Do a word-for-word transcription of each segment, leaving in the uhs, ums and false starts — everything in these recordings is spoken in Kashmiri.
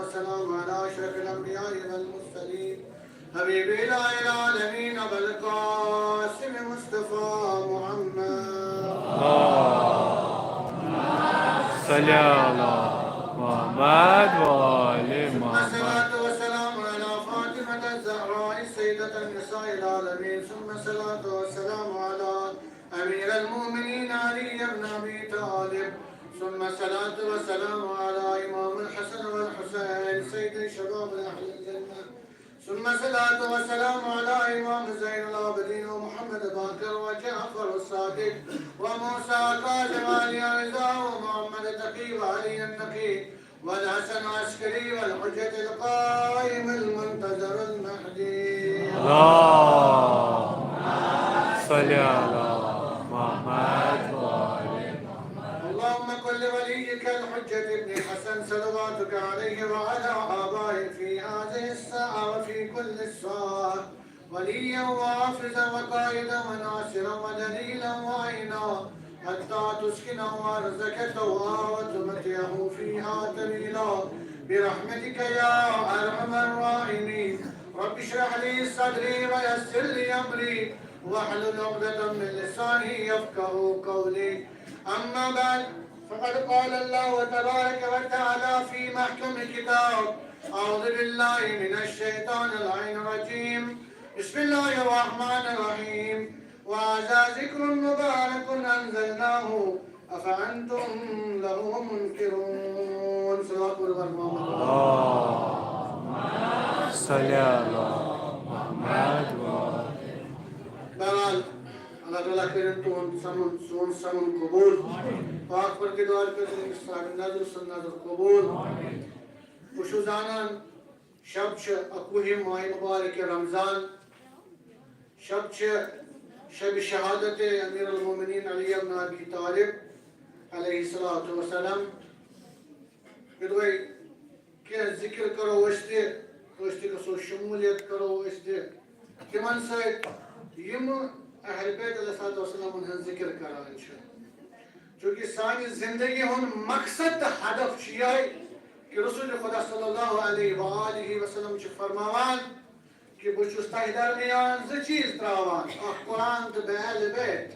والسلام على أشرف الأنبياء والمرسلين حبيب إله العالمين أبا القاسم مصطفى محمد. صل على محمد وآل محمد. والصلاة والسلام على فاطمة الزهراء سيدة النساء العالمين، ثم الصلاة والسلام على أمير المؤمنين علي بن أبي طالب، ثم الصلاة والسلام على إمام الحسن والحسين سيد شباب أهل الجنة، ثم الصلاة والسلام على إمام زين العابدين ومحمد باقر وجعفر الصادق وموسى كاظم علي الرضا ومحمد تقي وعلي النقي والحسن العسكري والحجة القائم المنتظر المهدي. اللهم صل على محمد وآل محمد. اللهم كن لوليك الحجة ابن الحسن صلواتك عليه وعلى آبائه في هذه الساعة وفي كل ساعة وليا وحافظا وقائدا وناصرا ودليلا وعينا حتى تسكنه أرضك طوعا وتمتعه فيها طويلا برحمتك يا أرحم الراحمين. رب اشرح لي صدري ويسر لي أمري واحلل عقدة من لساني يفقهوا قولي. أما بعد، فقد قال الله تبارك وتعالى في محكم الكتاب: أعوذ بالله من الشيطان اللعين الرجيم. بسم الله الرحمن الرحيم. وهذا ذكر مبارك أنزلناه أفأنتم له منكرون. صلوات والسلام على محمد. اللهم صل على محمد وآل. بہرحال، اللہ تعالیٰ کٔرِن تُہُنٛد سَمُن، سون سَمُن قبوٗل۔ پاک پروردگار کٔرِن أمِس صاحب نظر سُنٛد نظر قبوٗل۔ بہٕ چھُس زانان، شب چھِ اَکوُہِم ماہِ مبارک رمضان، شب چھِ شب شہادت امیر المومنین علی ابن ابی طالب علیہ الصلوۃ والسلام۔ یوٚدوَے کینٛہہ ذِکِر کَرو أسۍ تہِ، أسۍ تہِ گژھو شموٗلیت کَرو أسۍ تہِ تِمَن سۭتۍ، یِم اہل بیت علیہ الصلوۃ والسلامَن ہٕنٛز ذِکِر کَران چھِ۔ چونکہ سانہِ زندگی ہُنٛد مقصد تہٕ ہدف چھُ یِہوٚے کہِ رسول خدا صلی اللہ علیہ وآلہ وسلم چھُ فرماوان کہِ بہٕ چھُس تۄہہِ درمیان زٕ چیٖز ترٛاوان، اکھ قرآن تہٕ بیٚیہِ اہل بیت۔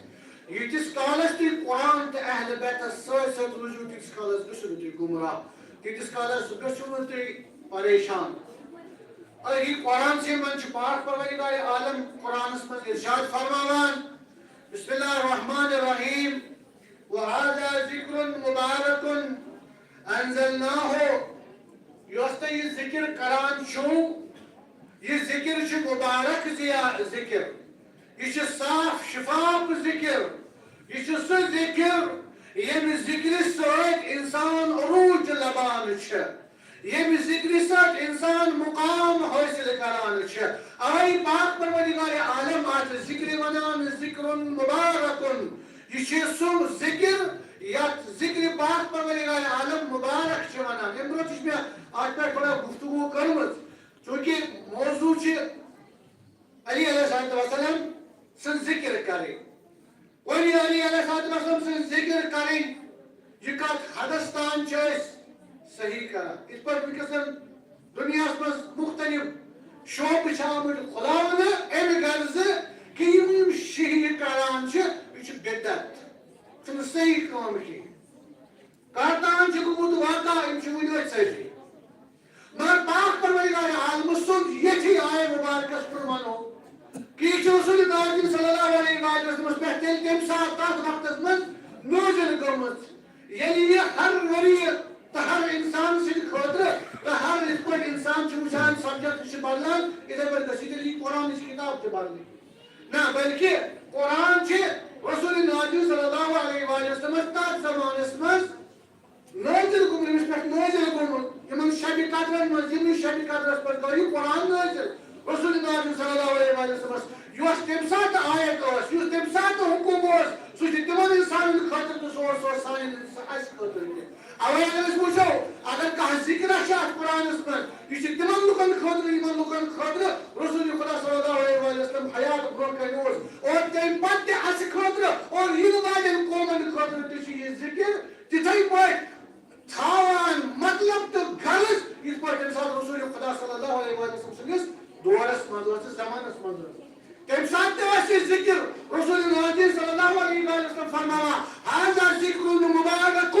ییٖتِس کالس تُہۍ قرآن تہٕ اہل بیتس سۭتۍ سۭتۍ روٗزِو، تیٖتِس کالس گٔژھِو نہٕ تُہۍ گمراہ، تیٖتِس کالس گٔژھِو نہٕ تُہۍ پریشان۔ أہی قرآن سے منٛز چھُ پاک پروردگار عالم قرآنس منٛز ارشاد فرماوان، بسم اللہ الرحمن الرحیم، وهذا ذکر مبارک انزلناہ، یۄس تُہۍ یہِ ذِکِر کران چھِو، یہِ ذِکِر چھُ مُبارک زیا-، ذِکِر۔ یہِ چھُ صاف شفاف ذِکِر۔ یہِ چھُ سُہ ذِکِر، ییٚمہِ ذِکرِ سۭتۍ اِنسان عروج لبان چھُ، ییٚمہِ ذِکرِ سۭتۍ اِنسان مُقام حٲصِل کران چھُ۔ اَوَے پاک پروردگار عالم اَتھ ذِکرِ وَنان ذِکرٌ مُبارکٌ۔ یہِ چھُ سُہ ذِکِر یَتھ ذِکرِ پاک پروردگار عالم مُبارک چھِ وَنان۔ اَمہِ برٛونٛہہ تہِ چھِ مےٚ اَتھ پٮ۪ٹھ تھوڑا گفتگو کٔرمٕژ، چوٗنٛکہِ موضوع چھِ علی علیہ الصلوۃ والسلام سٕنٛز ذِکِر کَرٕنۍ۔ وۄنۍ یہِ علی علیہ الصلوۃ والسلام سٕنٛز ذِکِر کَرٕنۍ، یہِ کَتھ حدس تام چھِ أسۍ صحیح کَران؟ یِتھ پٲٹھۍ وٕنکیٚس دُنیاہَس منٛز مُختٔلِف شعبہٕ چھِ آمٕتۍ کھُلاونہٕ اَمہِ غرضہٕ کہِ یِم یِم شِہہِ یہِ کَران چھِ، یہِ چھُ بِدعت، چھُنہٕ صحیح کٲم کِہیٖنۍ۔ کَرتان چھُ گوٚمُت واقع، یِم چھِ وٕنہِ أتھۍ سۭتۍ۔ مگر پاک پروردگار عالمہٕ سُنٛد ییٚتھی آیہِ مُبارکَس پٮ۪ٹھ وَنو کہِ یہِ چھُ رسول ناظم صلی اللہ علیہ وآلہ وسلمَس پٮ۪ٹھ تیٚلہِ تَمہِ ساتہٕ تَتھ وقتَس منٛز نٲزِل گٔمٕژ، ییٚلہِ یہِ ہر ؤریہِ تہٕ ہر اِنسان سٕنٛدِ خٲطرٕ تہٕ ہر یِتھ پٲٹھۍ اِنسان چھُ وٕچھان subject چھُ بدلان، یِتھَے پٲٹھۍ گژھِ تیٚلہِ یہِ قرآنٕچ کِتاب تہِ بدلٕنۍ۔ نہ، بلکہِ قرآن چھِ رسول ناظم صلی اللہ علیہ وآلہ وسلمَس تَتھ زمانَس منٛز نٲزِل گوٚمُت، أمِس پٮ۪ٹھ نٲزِل گوٚمُت، یِمن شبِ قدرن منٛز، یِمنٕے شبِ قدرس پٮ۪ٹھ گوٚو یہِ قرآن نٲزِل۔ رسول ناظم صلی اللہ علیہ وآلہ وسلمس یۄس تَمہِ ساتہٕ آیت ٲس، یُس تَمہِ ساتہٕ حُکُم اوس، سُہ چھُ تِمن اِنسانن خٲطرٕ تہٕ سُہ اوس، سُہ اوس سانٮ۪ن، سُہ اَسہِ خٲطرٕ تہِ۔ اَوَے اگر أسۍ وٕچھو، اگر کانٛہہ ذِکرہ چھُ اَتھ قرآنس منٛز، یہِ چھُ تِمن لُکن خٲطرٕ، یِمن لُکن خٲطرٕ رسول خدا صلی اللہ علیہ وآلہ وسلم حیات برونٛہہ کنہِ اوس، اور تَمہِ پتہٕ تہِ اَسہِ خٲطرٕ اور یِنہٕ واجٮ۪ن قومن خٲطرٕ تہِ چھُ یہِ ذِکِر تِتھَے پٲٹھۍ تھاوان مطلب تہٕ غرض، یِتھ پٲٹھۍ علیہ وسلم سٕنٛدِس دورس منٛز ٲس تہٕ زمانس منٛز ٲس۔ تَمہِ ساتہٕ تہِ ٲس یہِ ذِکِر رسول ناجی صلی اللہ علیہ وسلم فرماوان، "هذا ذکر مبارک"،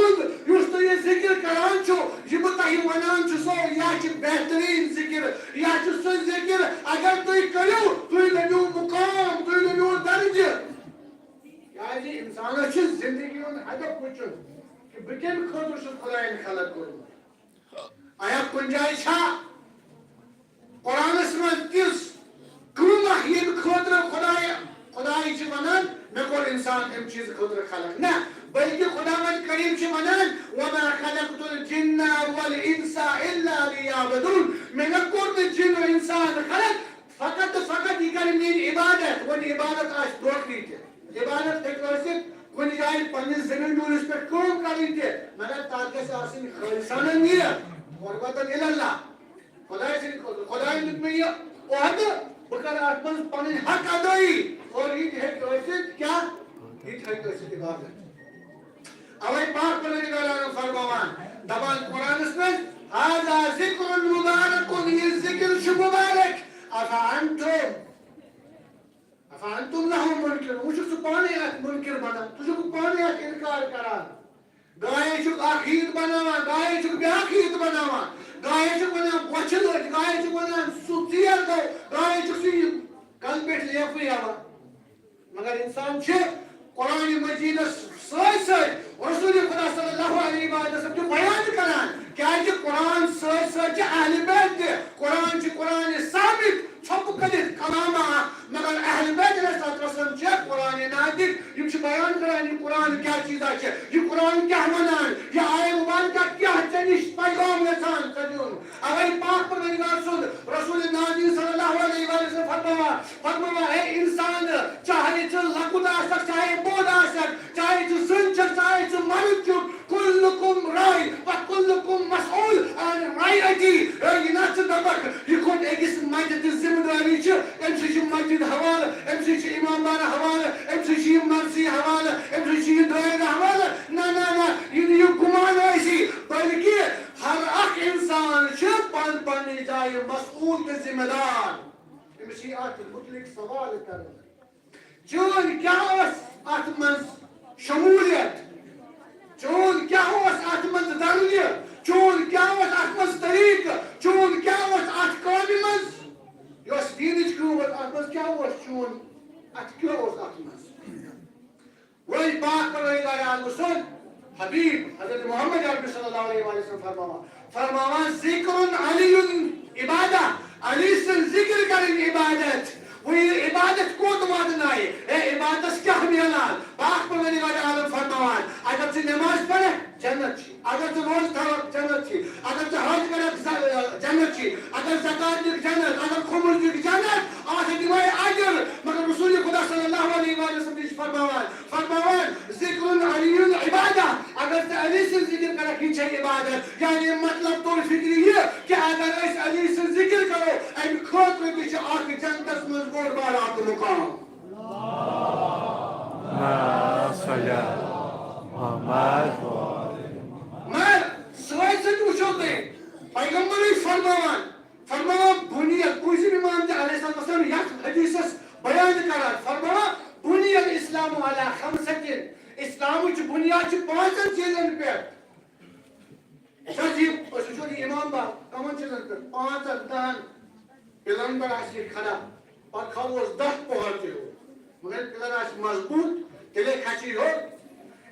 یُس تُہۍ یہِ ذِکِر کران چھِو، یہِ بہٕ تۄہہِ ونان چھُسو، یہِ چھُ بہتریٖن ذِکِر، یہِ چھُ سُہ ذِکِر، اگر تُہۍ کٔرِو، تُہۍ لٔبِو مُقام، تُہۍ لٔبِو درجہٕ۔ کیازِ انسانس چھُ زندگی ہُنٛد ہدف وٕچھُن کہِ بہٕ کمہِ خٲطرٕ چھُس خدایَن خلق کوٚرمُت۔ آیا کُنہِ جایہِ چھا قرآنس منٛز تِژھ کٲمہ ییٚمہِ خٲطرٕ خداے، خداے چھِ ونان، "مےٚ کوٚر انسان امہِ چیٖزٕ خٲطرٕ خلق"؟ نہ، بلکہِ خداوند کریم چھِ ونان، "وما خلقت الجن والانس الا لیعبدون"، مےٚ نہ کوٚر نہٕ جِن و انسان خلق فقط تہٕ فقط یہِ کرِ میٲنۍ عبادت۔ وۄنۍ عبادت آسہِ ٹوٹلی تہِ۔ عبادت ہیٚکہِ ٲسِتھ کُنہِ جایہِ پننِس زٔمیٖن ڈوٗرِس پٮ۪ٹھ کٲم کرٕنۍ تہِ، مگر تتھ گژھِ آسٕنۍ خٲلصانہ نیت، قربتاً الی اللہ، خداے سٕنٛدِ خٲطرٕ۔ خدایَن دیُت مےٚ یہِ عہدٕ، بہٕ کرٕ اتھ منٛز پنٕنۍ حق ادٲیی۔ اور یہِ تہِ ہیٚکہِ ٲسِتھ کیٛاہ؟ یہِ تہِ ہیٚکہِ ٲسِتھ عبادت۔ اوے پاک پروردگارن فرماوان، دپان قرآنس منٛز، "هذا ذکر مبارک"، یہِ ذکر چھُ مبارک۔ افانتم، افانتم لہ منکرون، وۄنۍ چھُکھ ژٕ پانے اتھ منکر بنان، ژٕ چھُکھ پانے اتھ انکار کران۔ گاہے چھُکھ اکھ عید بناوان، گاہے چھُکھ بیاکھ عید بناوان، گاہے چھُکھ ونان بۄچھِ لٔج، گاہے چھُکھ ونان سُہ ژیر گوٚو، گاہے چھُکھ سُہ یہِ کلہٕ پٮ۪ٹھ لیفٕے ہٮ۪وان۔ مگر انسان چھُ قرآن مجیدس سۭتۍ سۭتۍ رسول خدا صلی اللہ علیہ وآلہ وسلم تہِ بیان کران، کیازِ قرآن سۭتۍ سۭتۍ چھِ اہل بیت تہِ۔ قرآن چھُ قرآن ثابت، ژھۄپہٕ کٔرِتھ کلام اکھ، مگر اہل بیت علیہ الصلوۃ والسلام چھِ قرآن ناطق، یِم چھِ بیان کران یہِ قرآن کیٛاہ چیٖزا چھِ، یہِ قرآن کیٛاہ ونان، یہِ آیہ مبارکہ کیٛاہ ژےٚ نِش پیغام یژھان ژےٚ دیُن۔ اوے پاک پروردگار سُنٛد رسول ناجی صلی اللہ علیہ وآلہ وسلم فرماوان، فرماوان، اے انسان، چاہے ژٕ لۄکُٹ آسکھ، چاہے بوٚڑ آسکھ، چاہے ژٕ زٔنۍ چھکھ، چاہے ژٕ مرد چھُکھ، کلکم راع و کلکم مسئول عن رعیتہ۔ اے، یہِ نہ ژٕ دپکھ، یہِ کھوٚت أکِس مسجدِ ذمہٕ دٲری چھِ، أمۍ سٕے چھِ مسجد حوالہٕ، أمۍ سٕے چھِ امام بارہ حوالہٕ، أمۍ سٕے چھِ یہِ مرثی حوالہٕ، أمۍ سٕے چھِ یہِ دٲیرٕ حوالہٕ۔ نہ، نہ، نہ، یہِ نہٕ یہِ گُمان ٲسی، بلکہِ ہر اکھ انسان چھُ پن پننہِ جایہِ مسئول تہٕ ذمہٕ دار۔ أمِس یی اتھ متعلق سوال کرنہٕ۔ چون کیٛاہ اوس اتھ منٛز شمولیت؟ چون کیٛاہ اوس اتھ منٛز درجہ؟ چون کیٛاہ اوس اتھ منٛز طریقہٕ؟ چون کیٛاہ اوس اتھ کامہِ منٛز؟ یۄس دیٖنٕچ کٲم ٲس، اتھ منٛز کیٛاہ اوس چون؟ اتھ کیٛاہ اوس اتھ منٛز؟ وۄنۍ پاک پروردگار عالم سُنٛد حبیب حضرت محمد عربی صلی اللہ علیہ وآلہ وسلم فرماوان، فرماوان، "ذکر علی عبادہ"، علی سٕنٛز ذکر کرٕنۍ عبادت۔ وۄنۍ یہِ عبادت کوٚت واتنایہِ؟ اے عبادتس کیٛاہ میلان؟ پاک پروردگار عالم فرماوان، اگر ژٕ نماز پرکھ، جنت چھِ۔ اگر ژٕ روزٕ تھاوکھ، جنت چھِ۔ اگر ژٕ حج کرکھ، ز-، جنت چھِ۔ اگر زکات دِکھ، جنت۔ اگر خمس دِکھ، جنت۔ اتھ دِمے اجر۔ مگر رسول خدا صلی اللہ علیہ وآلہ وسلم تہِ چھِ فرماوان، فرماوان، "ذکر علی عبادہ"، اگر ژٕ علی سٕنٛز ذکر کرکھ، یہِ چھے عبادت۔ یعنی مطلب توٚر فکرِ یہِ کہِ اگر أسۍ علی سٕنٛز ذکر کرو، امہِ خٲطرٕ تہِ چھُ اکھ جنتس منٛز بوٚڑ بار اکھ مقام۔ مگر سۭتۍ سۭتۍ وٕچھو تُہۍ، پیغمبرٕے فرماوان، فرماوان، بُنیت، پوٗنٛژِم امام تہِ علیہ الصلوۃ والسلام یتھ حدیثس بیان کران، فرماوان، "بُنی الاسلام علی خمسۃ"، اسلامٕچ بُنیاد چھِ پانٛژن چیٖزن پٮ۪ٹھ۔ أسۍ حظ یہِ، أسۍ وٕچھو یہِ امام باغ کمن چیٖزن پٮ۪ٹھ، پانٛژن، دہن پِلرن پٮ۪ٹھ آسہِ یہِ کھڑا، پتہٕ کھالوس دہ پۄہر تہِ ہیوٚر۔ مگر پِلر آسہِ مضبوٗط، تیٚلے کھسہِ یہِ ہیوٚر۔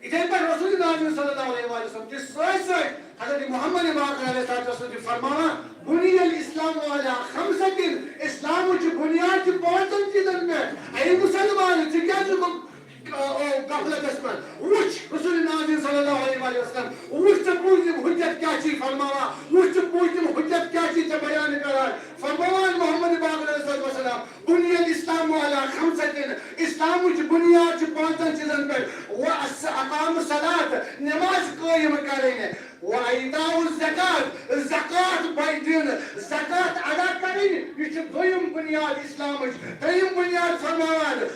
یِتھے پٲٹھۍ رسول ناظم صلی اللہ علیہ وآلہ وسلم تہِ سۭتۍ سۭتۍ حضرت محمد باقر علیہ الصلوۃ والسلام تہِ فرماوان، "بُنی الاسلام علی خمسۃ"، اسلامٕچ بُنیاد چھِ پانٛژن چیٖزن پٮ۪ٹھ۔ اے مسلمان، ژٕ کیٛازِ چھُکھ، آ، آ، غفلتس منٛز؟ وٕچھ رسول ناظم صلی اللہ علیہ وآلہ وسلم، وٕچھ ژےٚ پوٗنٛژِم حجت کیٛاہ چھِ فرماوان، وٕچھ ژےٚ پوٗنٛژِم حجت کیٛاہ چھِ ژےٚ بیان کران۔ فرماوان محمد باقر علیہ الصلوۃ والسلام، بُنی الاسلام علی خمسۃ، اسلامٕچ بُنیاد چھِ پانٛژن چیٖزن پٮ۪ٹھ۔ و اقام الصلاۃ، نماز قٲیِم کرٕنۍ۔ و ایتاء الزکات، زکات بے دِنۍ، زکات ادا کرٕنۍ، یہِ چھِ دوٚیِم بُنیاد اسلامٕچ۔ ترٛیٚیِم بُنیاد فرماوان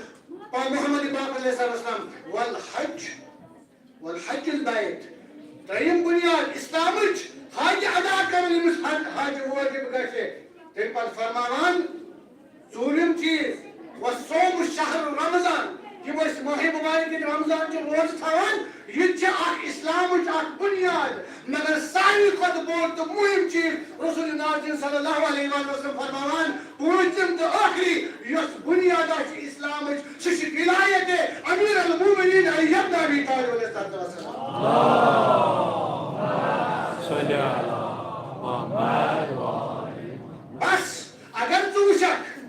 پا-، محمد باقر علیہ السلام، والحج، والحج البیت۔ ترٛیٚیِم بُنیاد اسلامٕچ، حج ادا کرُن، ییٚمِس حج، حج وٲجِب گژھِ۔ تمہِ پتہٕ فرماوان ژوٗرِم چیٖز، وصوم شہر رمضان، یِم أسۍ ماہِ مبارک رمضان چہِ روزٕ تھاوان، یہِ تہِ چھِ اکھ اسلامٕچ اکھ بُنیاد۔ مگر ساروی کھۄتہٕ بوٚڑ تہٕ مُہِم چیٖز رسول ناظرین صلی اللہ علیہ وآلہ وسلم فرماوان، پوٗنٛژِم تہٕ ٲخری یۄس بُنیاد آسہِ اسلامٕچ، سُہ چھِ ولایت امیر المومنین علی ابن ابی طالب علیہ الصلوۃ والسلام۔ صلی اللہ محمد۔ بس، اگر ژٕ وٕچھکھ،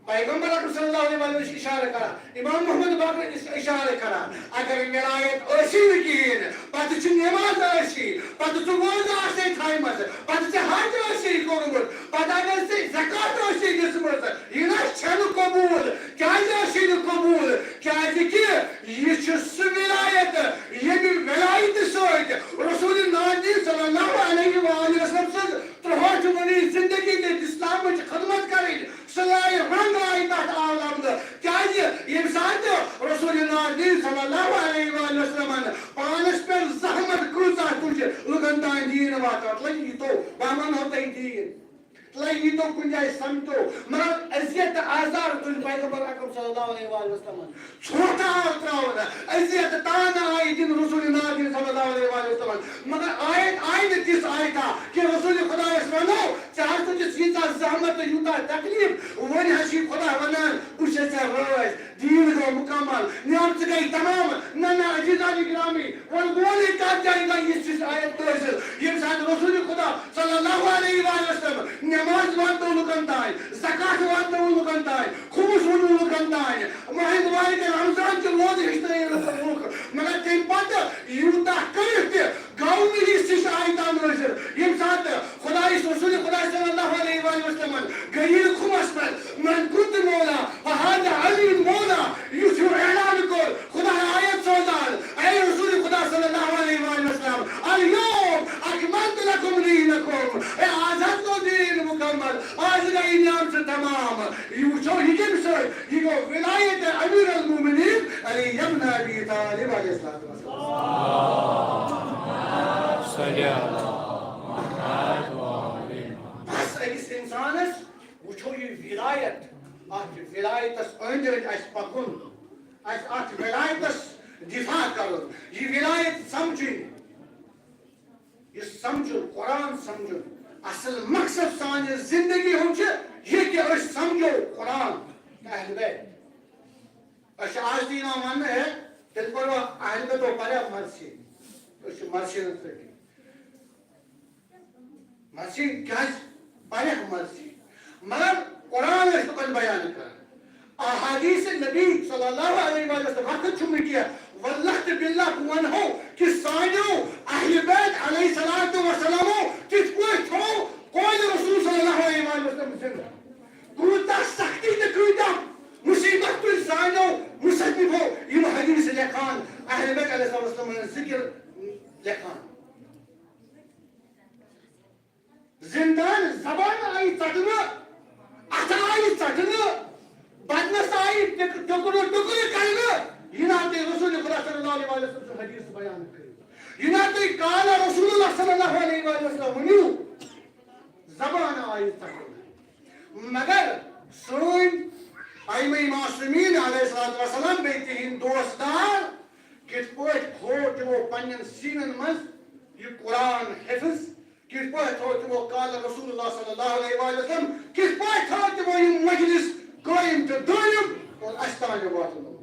پیغمبر اکرم صلی اللہ علیہ وسلم چھُ اشارٕ کران، امام محمد باقر اِش-، اشارٕ کران، اگر ولایت ٲسی نہٕ کِہیٖنۍ، پتہٕ چھِ نماز ٲسی، پتہٕ چھُ روزٕ آسے تھایمژٕ، پتہٕ چھِ حج ٲسی کوٚرمُت، پتہٕ اگر ژےٚ زکات ٲسی دِژمٕژ، یہِ نہ چھَنہٕ قبوٗل۔ کیٛازِ ٲسی نہٕ قبوٗل؟ کیٛازِ کہِ یہِ چھُ سُہ ولایت، ییٚمہِ ولایتہٕ سۭتۍ رسول ناجی صلی اللہ علیہ وآلہ وسلم سٕنٛز ترٛہٲٹھ ؤری زندگی تہٕ اسلامٕچ خدمت کرٕنۍ، سُہ لایہِ رنگ آیہِ تتھ آو لبنہٕ۔ کیٛازِ؟ ییٚمہِ ساتہٕ رسول ناجی صلی اللہ علیہ وآلہ وسلمن پانس پٮ۪ٹھ زحمت کۭژاہ تُج، لُکن تام دیٖن واتان۔ تُلِو یہِ تو، بہٕ ونہو تۄہہِ دیٖن۔ تُلِو یہِ تو کُنہِ جایہِ سمجھو۔ مگر اذیت تہٕ آزار تُج پیغمبر اکرم صلی اللہ علیہ وآلہ وسلمن۔ ژھوٹہٕ آو تراونہٕ، اذیت تہٕ تانہٕ آیہِ دِنہٕ رسول ناجی صلی اللہ علیہ وآلہ وسلمن۔ مگر آیت آیہِ نہٕ تِژھ آیتا کہ رسول خدایس ونو، ژےٚ ہسا دِژ ییٖژاہ زحمت تہٕ یوٗتاہ تکلیف، وۄنۍ ہا چھُے خدا ونان، بہٕ چھُسے ژےٚ رٲضۍ، دیٖن گوٚو مُکمل، نعمژٕ گٔے تمام۔ نہ، نہ، عزیزان گرامی، وۄنۍ گوٚو نہٕ کتھ جایہِ تام یِژھ ہِش آیت نٲزِل، ییٚمہِ ساتہٕ رسول خدا صلی اللہ علیہ وآلہ وسلم نماز واتنٲو لُکن تام، زکات واتنٲو لُکن تام، خمس ووٚنُن لُکن تام، ماہِ مبارک رمضان چہِ روزٕ ہیٚچھنٲیِن لُکن لُکھ۔ مگر تمہِ پتہٕ یوٗتاہ کٔرِتھ تہِ گوٚو نہٕ یہِ سِش آیتہ نٲزِل، ییٚمہِ ساتہٕ خدایس رسول خدا صلی اللہ علیہ وآلہ وسلمن غریٖب خمس پٮ۪ٹھ، "من کنت مولا فہذا علی مولا"، یُس ہیوٗ اعلان کوٚر، خدا آیت سوزان، اے رسول خدا صلی اللہ علیہ وآلہ وسلم، "الیوم اکملت لکم دینکم"، اے آز حظ گوٚو دیٖن مکمل، آز گٔے نعمژٕ تمام۔ یہِ وٕچھو، یہِ کٔمۍ سۭتۍ؟ یہِ گوٚو ولایت امیر المومنین علی ابن ابی طالب علیہ الصلوۃ والسلام۔ صلی اللہ محمد و آل محمد۔ بس أکِس انسانس وٕچھو یہِ ولایت، اتھ ولایتس أنٛدۍ أنٛدۍ اسہِ پکُن، اسہِ اتھ ولایتس دفاع کرُن، یہِ ولایت سمجھٕنۍ۔ یہِ سمجھُن، قرآن سمجھُن، اصل مقصد سانہِ زندگی ہُنٛد چھُ یہِ کہِ أسۍ سمجھو قرآن تہٕ اہل بیت۔ أسۍ چھِ آز تہِ یِوان وننہٕ، ہے، تیٚلہِ پروا اہل بیتو پریا مرثی؟ أسۍ چھِ مرثی ہٕنٛز پٲٹھۍ۔ مرثی کیٛازِ؟ پریا مرثی۔ مگر قرآن ٲسۍ لُکن بیان کران۔ احادیث نبی صلی اللہ علیہ وسلم وقت چھُم نہٕ کینٛہہ۔ واللہ تہٕ باللہ بہٕ وَنہو کہِ سانیو اہلِ بیت علیہ الصلوۃ والسلامو کِتھ پٲٹھۍ تھوٚو قول رسول صلی اللہ علیہ وسلم زِندٕ۔ کۭژاہ سختی تہٕ کۭتیٛاہ مُصیبت تُلۍ سانیو مصنفو یِم حدیث لیکھان، اہلِ بیت علیہ الصلوۃ والسلام ہٕنٛز ذِکر لیکھان۔ زندان زبان آیہِ ژٹنہٕ، اتھٕ آیہِ ژٹنہٕ، بدنس آیہِ ٹک-، ٹُکرٕ ٹُکرٕ کرنہٕ۔ یہِ نا تُہۍ رسول خدا صلی اللہ علیہ وسلم سُنٛد حدیث بیان کٔرِو، یہِ نا تُہۍ قال رسول اللہ صلی اللہ علیہ وسلم ؤنِو، زبان آیہِ ژٹنہٕ۔ مگر سٲنۍ ائمہ معصومین علیہ الصلوۃ والسلام بیٚیہِ تِہنٛدۍ دوستدار کِتھ پٲٹھۍ تھوو تِمو پننٮ۪ن سیٖنن منٛز یہِ قرآن حفظ؟ کِتھ پٲٹھۍ تھوٚو تِمو قال رسول اللہ صلی اللہ علیہ وآلہ وسلم؟ کِتھ پٲٹھۍ تھوٚو تِمو یہِ مجلس قٲیِم تہٕ دٲیِم اور اَسہِ تام واتُن؟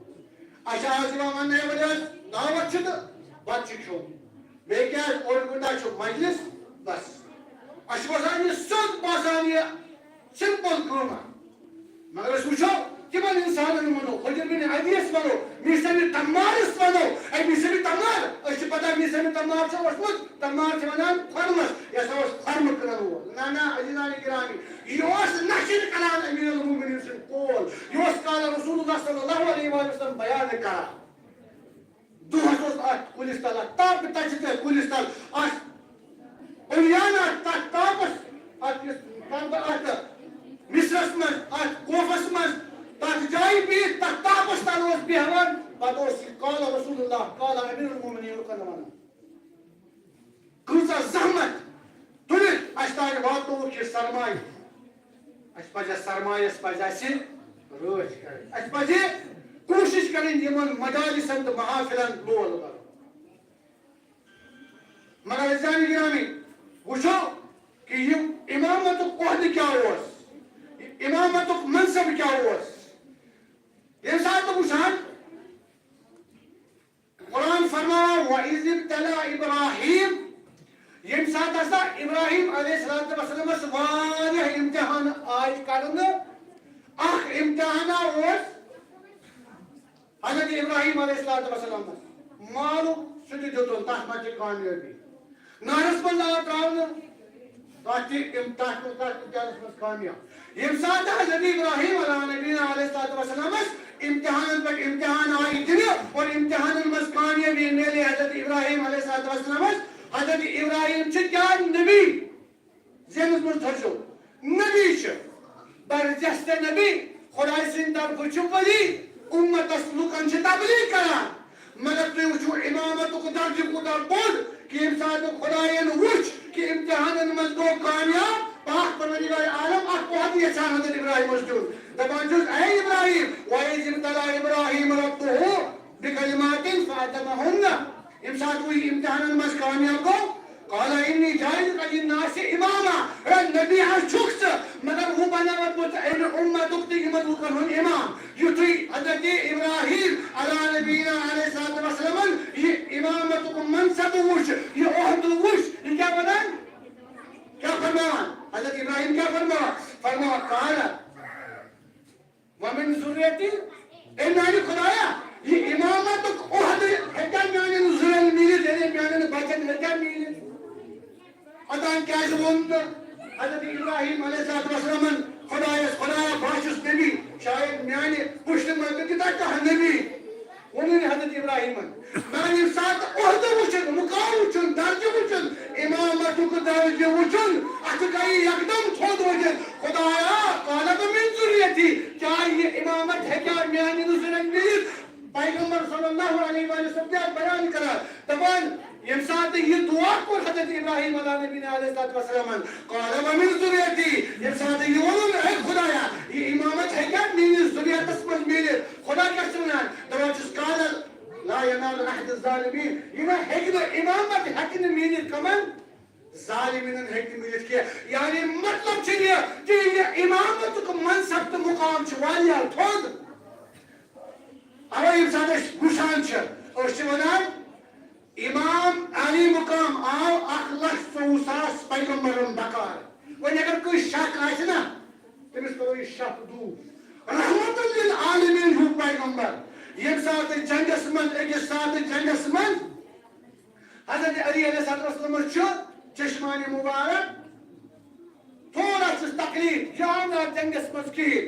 اَسہِ آز یِوان وَننہٕ، ہے، ؤلِو حظ، دعوت چھِ تہٕ بَتہٕ چھُ کھیوٚن۔ بیٚیہِ کیٛاہ، اوٚڑ گٲنٛٹہٕ چھُ مجلس، بَس۔ اَسہِ چھُ باسان یہِ سیوٚد باسان یہِ simple کٲم اَکھ۔ مگر أسۍ وٕچھو، تِمن اِنسانن وَنو، خضر بن عدیَس وَنو، میٖث بن تمارَس وَنو۔ اے میٖث بن تمار، أسۍ چھِ پتہ میٖث بن تمار چھُ اوسمُت، تمار چھِ وَنان خۄرمَس، یہِ ہسا اوس خۄرمہٕ کٕنَن وول۔ نہ، نہ، عزیزان گرامی، یہِ اوس نشر کران امیر المومنین سُنٛد قول، یہِ اوس قال رسول اللہ صلی اللہ علیہ وآلہ وسلم بیان کران۔ دۄہس اوس اتھ کُلِس تل، اتھ تاپہٕ تتہِ چھِ تۄہہِ کُلِس تل، اتھ عریان، اتھ تتھ تاپس، اتھ یُس تتھ، اتھ مصرس منٛز، اتھ کوفس منٛز، تتھ جایہِ بِہِتھ، تتھ تاپس تل اوس بیہوان، پتہٕ اوس یہِ قال رسول اللہ، قال امیر المومنین لُکن ونان۔ کۭژاہ زحمت تُلِتھ اَسہِ تام واتنووُکھ یہِ سرمایہِ۔ اَسہِ پَزِ اَتھ سرمایَس پَزِ اَسہِ رٲچھ کَرٕنۍ۔ اَسہِ پَزِ کوٗشِش کَرٕنۍ یِمَن مجالسَن تہٕ محافلَن لول بَرُن۔ مگر عزیزان گرامی، وٕچھو کہِ یہِ امامتُک عہدٕ کیٛاہ اوس، یہِ امامتُک منصب کیٛاہ اوس۔ ییٚمہِ ساتہٕ وٕچھان قرآن فرماوان، "وَإِذِ ابْتَلَىٰ إِبْرَاهِيمَ"، ییٚمہِ ساتہٕ ہسا ابراہیم علیہ الصلوۃ والسلامس واریاہ امتحان آے کرنہٕ، اکھ امتحانہ اوس حضرت ابراہیم علیہ الصلوۃ والسلامس مالُک، سُہ تہِ دیُتُن، تتھ منٛز چھِ کامیٲبی۔ نارس منٛز آو ترٛاونہٕ، تتھ تہِ تِم، تتھ تہِ، تتھ تہِ امتحانس منٛز کامیاب۔ ییٚمہِ ساتہٕ حضرت ابراہیم علیٰ نبینا علیہ الصلوۃ والسلامس امتحانن پٮ۪ٹھ امتحان آیہِ دِنہٕ اور امتحانن منٛز کامیٲبی میلے حضرت ابراہیم علیہ الصلوۃ والسلامس، حضرت ابراہیم چھِ کیٛاہ نبی؟ ذہنس منٛز تھٲوزیو، نبی چھِ، برجستہ نبی، خدایہِ سٕنٛدِ طرفہٕ چھُ ولی، اُمتس لُکن چھِ تبلیغ کران۔ مگر تُہۍ وٕچھِو امامتُک درجہٕ کوٗتاہ بوٚڑ کہِ ییٚمہِ ساتہٕ خدایَن وٕچھ کہِ امتحانن منٛز گوٚو کامیاب، پاک پروردگار عالم اکھ عہدٕ یژھان حضرت ابراہیمس دیُن۔ دپان چھُس، "اے ابراہیم، وَإِذِ ابْتَلَىٰ إِبْرَاهِيمَ رَبُّهُ بِكَلِمَاتٍ فَأَتَمَّهُنَّ"۔ ییٚمہِ ساتہٕ وۄنۍ یہِ امتحانن منٛز کامیاب گوٚو، "قَالَ إِنِّي جَاعِلُكَ لِلنَّاسِ إِمَامًا"، ہے نبی ہا چھُکھ ژٕ، مگر ہُہ بناوَتھ بہٕ ژٕ اَمہِ اُمتُک تہٕ یِمن لُکن ہُنٛد امام۔ یُتھُے حضرت ابراہیم علیٰ نبینا علیہ الصلوۃ والسلامن یہِ امامتُک منصب وُچھ، یہِ عہدٕ وُچھ، یہِ کیٛاہ وَنان؟ کیٛاہ فرماوان؟ حضرت ابراہیم کیٛاہ فرماوان؟ فرماوان، "قَالَ وَمِن ذُرِّيَّتِي"، اے میانہِ خدایا، یہِ امامتُک عہدٕ ہیٚکیٛاہ میانٮ۪ن ذُرٮ۪ن میٖلِتھ، یعنی میانٮ۪ن بچن ہیٚکیٛاہ میٖلِتھ؟ اوٚتام کیٛازِ ووٚن نہٕ حضرت ابراہیم علیہ الصلوۃ والسلامن خدایس، "خدایا، بہٕ ہا چھُس نبی، شاید میانہِ پُشتہِ منٛز تہِ تہِ تَتہِ کانٛہہ نبی"؟ ووٚنُے نہٕ حضرت ابراہیمن۔ مگر ییٚمہِ ساتہٕ عہدٕ وُچھُن، مقام وُچھُن، درجہٕ وُچھُن، امامتُک درجہٕ وُچھُن، اَتھٕ گٔیہِ یکدم تھوٚد ؤتھِتھ، "خدایا، قَالَ وَمِن ذُرِّيَّتِي"، کیٛاہ یہِ امامت ہیٚکیٛاہ میانٮ۪ن ذُرٮ۪ن میٖلِتھ؟ پیغمبر صلی اللہ علیہ وآلہ وسلم تہِ بیان کران، دپان، ییٚمہِ ساتہٕ یہِ دعا کوٚر حضرت ابراہیم علیٰ نبینا علیہ الصلوۃ والسلامن، "قَالَ وَمِن ذُرِّيَّتِي"، ییٚمہِ ساتہٕ یہِ ووٚنُن، "اے خدایا، یہِ امامت ہیٚکیٛاہ میٲنِس ذُریتس منٛز میٖلِتھ؟" خدا کیٛاہ چھُ وَنان؟ دَپان چھُس، "قَالَ لَا يَنَالُ عَهْدِيَ الظَّالِمِينَ"، یہِ نہ ہیٚکہِ نہٕ، امامت ہیٚکہِ نہٕ میٖلِتھ کَمن؟ ظالمینن ہیٚکہِ نہٕ میٖلِتھ کینٛہہ۔ یعنی مطلب چھُ یہِ کہِ یہِ امامتُک منصب تہٕ مقام چھُ واریاہ تھوٚد۔ اَوَے ییٚمہِ ساتہٕ أسۍ وٕچھان چھِ، أسۍ چھِ وَنان، امام عالی مقام آو اکھ لچھ ژوٚوُہ ساس پیغمبرن بکار۔ وۄنۍ اگر کٲنٛسہِ شک آسہِ نا، تٔمِس کرو یہِ شک دوٗر۔ رحمت للعالمین ہیوٗ پیغمبر، ییٚمہِ ساتہٕ جنگس منٛز، أکِس ساتہٕ جنگس منٛز حضرت علی علیہ السلامس چھُ چشمانِ مبارک تھوڑا چھُس تکلیف، یہِ آو نہٕ اَتھ جنگس منٛز کِہیٖنۍ۔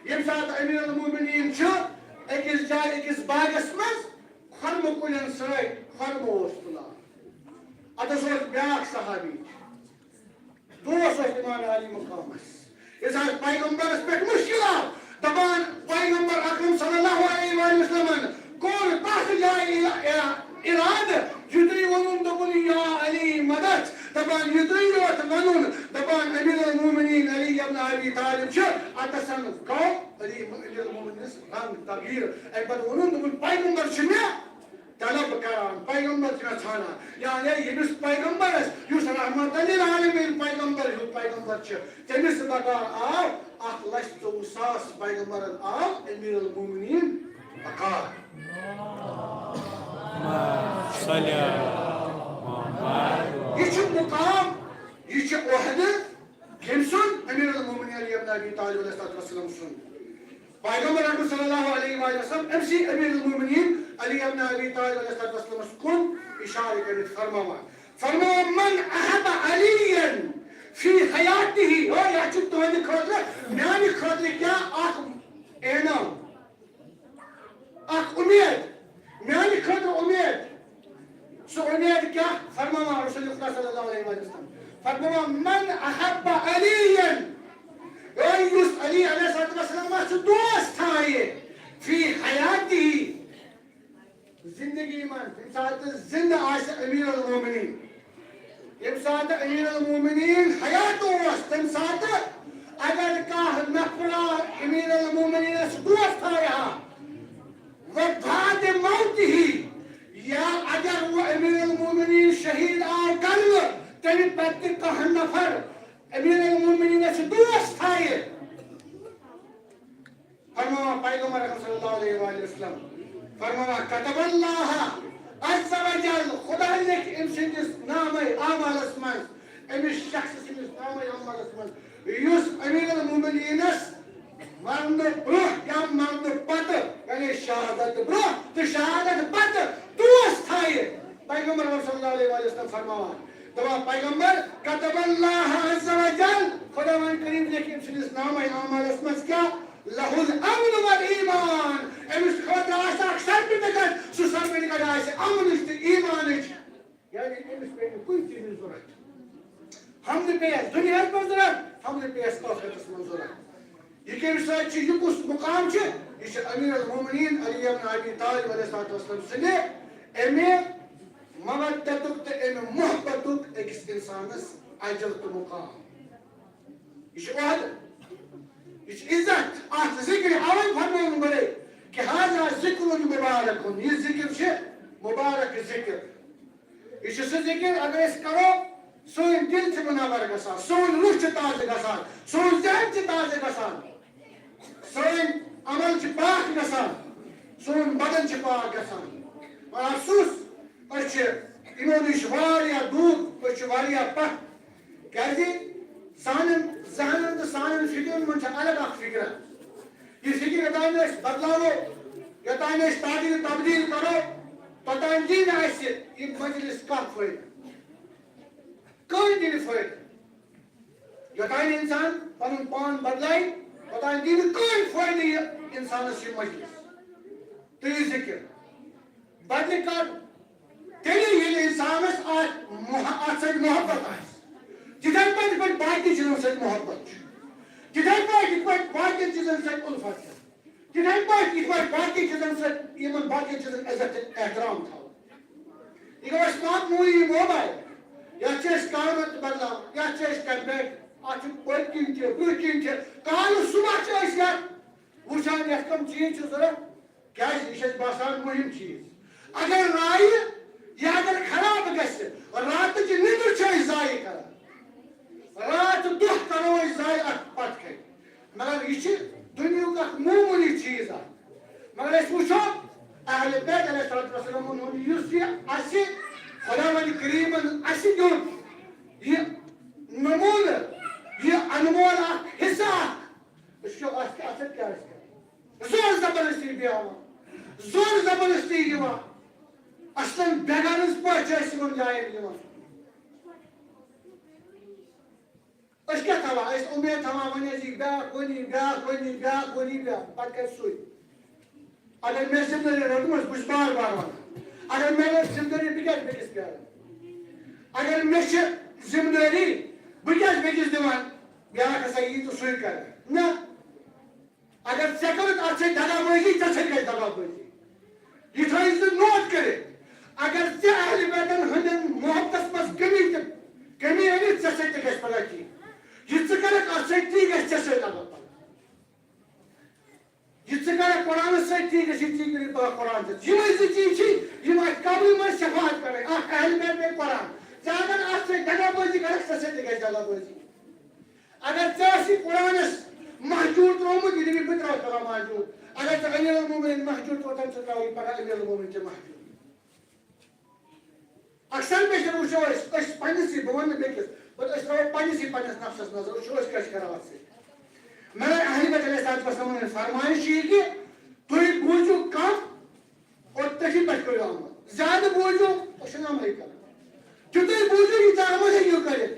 ییٚمہِ ساتہٕ امیر المومنین چھُ أکِس جایہِ، أکِس باغس منٛز خۄرمہٕ کُلٮ۪ن سۭتۍ خۄرمہٕ اوس تُلان۔ اتس اوس بیٛاکھ صحابی، دوس اوس امام عالی مقامس۔ ییٚلہِ حض پیغمبرس پٮ۪ٹھ مُشکل آو، دپان، پیغمبر اکرم صلی اللہ علیہ وآلہ وسلمن کوٚر تتھ جایہِ اِرا-، اِرا-، اِرادٕ، یُتھُے ووٚنُن، دوٚپُن، "یا علی مدد"، دپان، یُتھُے یوت ووٚنُن، دپان، امیر المومنین علی ابن ابی طالب چھُ اتسن گوٚو علی، امیر المومنینس رنگ تغییر۔ امہِ پتہٕ ووٚنُن، دوٚپُن، "پیغمبر چھُ مےٚ طلب کران، پیغمبر چھُ مےٚ ژھانڈان"۔ یعنی ییٚمِس پیغمبرس، یُس رحمت للعالمین پیغمبر ہیوٗ پیغمبر چھُ، تٔمِس بکار آو اکھ لچھ ژوٚوُہ ساس پیغمبرن آو امیر المومنین بکار۔ یہِ چھُ مقام، یہِ چھُ عہدٕ، کٔمۍ سُنٛد؟ امیر المومنین علی ابن ابی طالب علیہ الصلوۃ والسلام سُنٛد۔ پیغمبر اکرم صلی اللہ علیہ وآلہ وسلم، أمۍ سٕے امیر المومنین علی ابن ابی طالب علیہ الصلوۃ والسلامس کُن اشارٕ کٔرِتھ فرماوان، فرماوان، "من احب علیاً فی حیاتہ"، او، یہِ چھُ تُہنٛدِ خٲطرٕ، میانہِ خٲطرٕ کیٛاہ اکھ انعام، اکھ اُمید، میانہِ خٲطرٕ اُمید۔ سُہ اُمید کیٛاہ؟ فرماوان رسول خدا صلی اللہ علیہ وسلم، فرماوان، "من احب علیاً"، اے یُس علی علیہ الصلوۃ والسلامس چھُ دوست تھایہِ، فی حیاتہ، زندگی منٛز، ییٚمہِ ساتہٕ زندٕ آسہِ امیر المومنین، ییٚمہِ ساتہٕ امیر المومنین حیات اوس، تَمہِ ساتہٕ اگر کانٛہہ پیغمبر اکرم صلی اللہ علیہ وآلہ وسلم فرماوان، "کتب اللہ عز و جل"، خدا لیکھ أمۍ سٕنٛدِس نامہ اعمالس منٛز، أمِس شخص سٕنٛدِس نامہ اعمالس منٛز، یُس امیر المومنینس مرنہٕ برونٛہہ یا مرنہٕ پتہٕ، یعنی شہادت برونٛہہ تہٕ شہادت پتہٕ دوست تھایہِ۔ پیغمبر صلی اللہ علیہ وسلم فرماوان، دپان پیغمبر، "کتب اللہ عز و جل"، خداوند کریم لیکھِ أمۍ سٕنٛدِس نامہ اعمالس منٛز کیٛاہ؟ "لہ الامن والایمان"، أمِس خٲطرٕ آسہِ اکھ سرٹیفکیٹ، سُہ سرٹیفکیٹ آسہِ امنٕچ تہٕ ایمانٕچ۔ یعنی أمِس پیٚیہِ نہٕ کُنہِ چیٖزٕچ ضروٗرت۔ ہم نہٕ پیٚیہِ اَسہِ دُنیاہَس منٛز ضروٗرت، ہم نہٕ پیٚیہِ اَسہِ ٲخرتَس منٛز ضروٗرت۔ یہِ کَمہِ سۭتۍ چھُ، یہِ کُس مُقام چھُ؟ یہِ چھُ امیر المومنین علی ابن ابی طالب علیہ الصلوۃ والسلام سٕنٛدِ اَمہِ مودتُک تہٕ اَمہِ محبتُک أکِس اِنسانَس اجر تہٕ مُقام۔ یہِ چھُ عہدٕ، یہِ چھُ عزت۔ اَتھ ذِکرِ اَوَے فرمووُن گۄڈَے کہ ھذا ذکر مبارک، یہِ ذِکر چھِ مُبارک ذِکر۔ یہِ چھُ سُہ ذِکر، اگر أسۍ کرو، سٲنۍ دِل چھِ منور گژھان، سون روح چھُ تازٕ گژھان، سون ذہن چھُ تازٕ گژھان، سٲنۍ عمل چھِ پاک گژھان، سون بدن چھُ پاک گژھان۔ مگر افسوس، أسۍ چھِ یِمو نِش واریاہ دوٗر، أسۍ چھِ واریاہ پتھ۔ کیازِ؟ سانٮ۪ن ذہنن تہٕ سانٮ۪ن فکرن منٛز چھِ الگ اکھ فکرا۔ یہِ فکر یوٚتام نہٕ أسۍ بدلاوو، یوٚتام نہٕ أسۍ تغییر تبدیل کرو، توٚتام دی نہٕ اَسہِ یہِ مجلس کانٛہہ فٲیدٕ۔ کٕہٕنۍ تہِ نہٕ فٲیدٕ۔ یوٚتام نہٕ انسان پنُن پان بدلایہِ، توٚتام دی نہٕ کٕہٕنۍ فٲیدٕ یہِ انسانس یہِ مجلس تہٕ یہِ ذکر۔ بدلہِ کر تیٚلہِ ییٚلہِ انسانس اتھ مح-، اتھ سۭتۍ محبت آسہِ۔ تِتھے پٲٹھۍ یِتھ پٲٹھۍ باقین چیٖزن سۭتۍ محبت چھُ، تِتھے پٲٹھۍ یِتھ پٲٹھۍ باقین چیٖزن سۭتۍ الفت چھِ، تِتھے پٲٹھۍ یِتھ پٲٹھۍ باقین چیٖزن سۭتۍ، یِمن باقین چیٖزن عزت تہٕ احترام تھاوو۔ یہِ گوٚو اَسہِ ماکموٗلی موبایل۔ یتھ چھِ أسۍ کانٛگٕر تہِ بدلاوان، یتھ چھِ أسۍ کمپیٹ، اتھ چھُ پٔتۍ کِنۍ تہِ، برٛونٛہہ کِنۍ تہِ۔ کالہٕ صبح چھِ أسۍ یتھ وٕچھان، یتھ کم چیٖز چھِ ضروٗرت۔ کیازِ؟ یہِ چھِ اَسہِ باسان مُہِم چیٖز۔ اگر رایہِ یہِ اگر خراب گژھِ، راتٕچ نِندٕر چھِ أسۍ ضایع کران۔ راتھ دۄہ کرو أسۍ ضایع اَتھ پتہٕ کَنہِ۔ مگر یہِ چھِ دُنیہُک اکھ معموٗلی چیٖز اکھ۔ مگر أسۍ وٕچھو اہل بیت علیہ الصلوۃ والسلامن ہُنٛد یُس یہِ اَسہِ خداوند کریٖمن اَسہِ دیُت، یہِ نموٗنہٕ، یہِ انمول اکھ حصہٕ اکھ، أسۍ وٕچھو اَتھ کیٛاہ، اَتھ سۭتۍ کیٛاہ آسہِ کران۔ زور زبردستی بیٚہوان، زور زبردستی یِوان، اصلاً بے غرض پٲٹھۍ چھِ أسۍ یِمن جاین یِوان۔ أسۍ کیٛاہ تھاوان؟ أسۍ اُمید تھاوان، وۄنۍ ٲسۍ یہِ بیٛاکھ ؤنی، بیٛاکھ ؤنی، بیٛاکھ ؤنی، بیٛاکھ، پتہٕ کرِ سُے۔ اگر مےٚ ذمہٕ دٲری رٔٹمٕژ، بہٕ چھُس بار بار وَنان، اگر مےٚ رٔٹ ذمہٕ دٲری، بہٕ کیٛازِ بیٚکِس پیارٕ؟ اگر مےٚ چھِ ذمہٕ دٲری، بہٕ کیٛازِ بیٚکِس دِوان؟ بیٛاکھ ہسا یی تہٕ سُے کرِ۔ نہ، اگر ژےٚ کٔرٕتھ اَتھ سۭتۍ دغا بٲزی، ژےٚ سۭتۍ گژھِ دغا بٲزی۔ یہِ تھٲیِو ژٕ نوٹ کٔرِتھ۔ اگر ژےٚ اہلِ بیتَن ہٕنٛدٮ۪ن محبتَس منٛز کٔمی تہِ، کٔمی أنِتھ، ژےٚ سۭتۍ تہِ گژھِ پگاہ تی۔ یہِ ژٕ کَرَکھ اَتھ سۭتۍ، تی گژھِ ژےٚ سۭتۍ پگاہ پگاہ۔ یہِ ژٕ کَرَکھ قرآنَس سۭتۍ، تی گژھِ تی کٔرِتھ پگاہ قرآن سۭتۍ۔ یِمَے زٕ چیٖز چھِ، یِم اَسہِ قبرِ منٛز شفاعت کَرٕنۍ۔ اَکھ اہلِ بیت بیٚیہِ قرآن۔ ژٕ اگر اَتھ سۭتۍ دغا بٲزی کَرَکھ، ژےٚ سۭتۍ تہِ گژھِ دغا بٲزی۔ اگر ژےٚ آسی قرآنس مہجور ترٛوومُت، یہِ دٔپی بہٕ ترٛاوٕ پگاہ مہجور۔ اگر ژےٚ امیر المومنین مہجور ترٛوو، تَمہِ سۭتۍ ترٛاوٕ یہِ پگاہ امیر المومنین تہِ مہجور۔ اکثر بیشتر وٕچھو أسۍ، أسۍ پننِسٕے، بہٕ وَنہٕ نہٕ بیٚکِس، but أسۍ ترٛاوو پننِسٕے پننِس نفسس نظر، وٕچھو أسۍ کیٛاہ چھِ کران اَتھ سۭتۍ۔ مگر اہلِ بیت علیہ الصلوۃ والسلام ہٕنٛز فرمایش چھِ یہِ کہِ تُہۍ بوٗزِو کم، اور تٔتھی پٮ۪ٹھ کٔرِو عمل۔ زیادٕ بوٗزِو، أسۍ چھِنہٕ عملٕے کران۔ تیُتُے بوٗزِو، ییٖژاہ عمل ہیٚکِو کٔرِتھ۔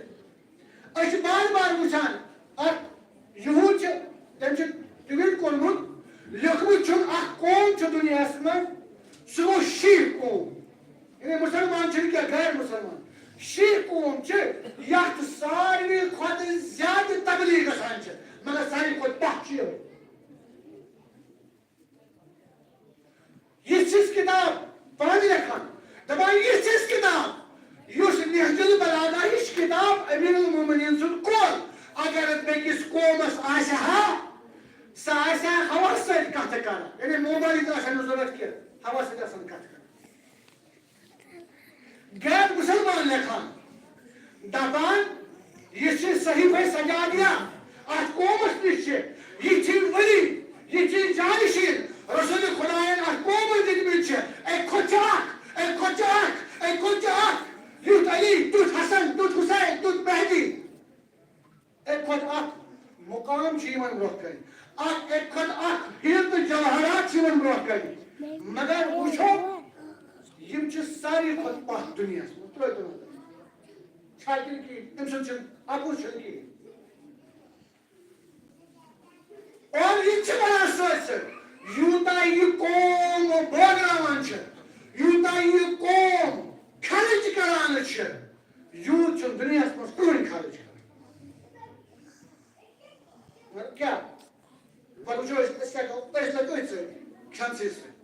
أسۍ چھِ بار بار وٕچھان، اکھ یہوٗد چھِ، تٔمۍ چھُ ٹویٖٹ کوٚرمُت، لیوٚکھمُت چھُن، اکھ قوم چھُ دُنیاہَس منٛز، سُہ گوٚو شیٖعہ قوم۔ یعنی مُسلمان چھِنہٕ کینٛہہ، غیر مُسلمان۔ شیٖعہ قوم چھِ، یَتھ ساروی کھۄتہٕ زیادٕ تبلیغ گژھان چھِ، مگر ساروی کھۄتہٕ پَتھ چھِ یِہوٚے۔ یِژھ ہِش کِتاب پانہٕ لیکھان، دَپان، یِژھ ہِش کِتاب، یُس نہج البلاغہ ہِش کِتاب امیر المومنین سُنٛد کول، اگر بیٚکِس قومس آسہِ ہا، سُہ آسہِ ہا ہوا سۭتۍ کتھٕ کران، یعنی موبایلٕچ آسہِ ہا نہٕ ضروٗرت کینٛہہ، ہوا سۭتۍ آسان کتھٕ کران۔ غیر مُسلمان لیکھان، دَپان، یہِ چھِ صحیفے سجادیہ، اَتھ قومَس نِش چھِ یِتھی ؤلی، یِتھی جانشین، اکھ مقام چھُ یِوان برونٛہہ کنہِ، اکھ اَکہِ کھۄتہٕ اکھ ہیٖرٕ تہٕ جواہرات چھِ یِوان برونٛہہ کنہِ۔ مگر وٕچھو، یِم چھِ ساروی کھۄتہٕ پتھ دُنیاہَس منٛز۔ ترٛٲیِو تُہۍ نظر۔ چھا کِنہٕ کِہیٖنۍ؟ أمۍ سُنٛد چھُنہٕ، اَپُز چھُنہٕ کِہیٖنۍ۔ اور یہِ تہِ چھِ وَنان سۭتۍ سۭتۍ، یوٗتاہ یہِ قوم بٲگراوان چھِ، یوٗتاہ یہِ قوم خرٕچ کران چھِ، یوٗت چھُنہٕ دُنیاہَس منٛز کٕہٕنۍ خرٕچ کران۔ مگر کیٛاہ؟ پتہٕ وٕچھو أسۍ، أسۍ کیٛاہ کرو، أسۍ لگو أتھۍ سۭتۍ، کھٮ۪نسٕے سۭتۍ۔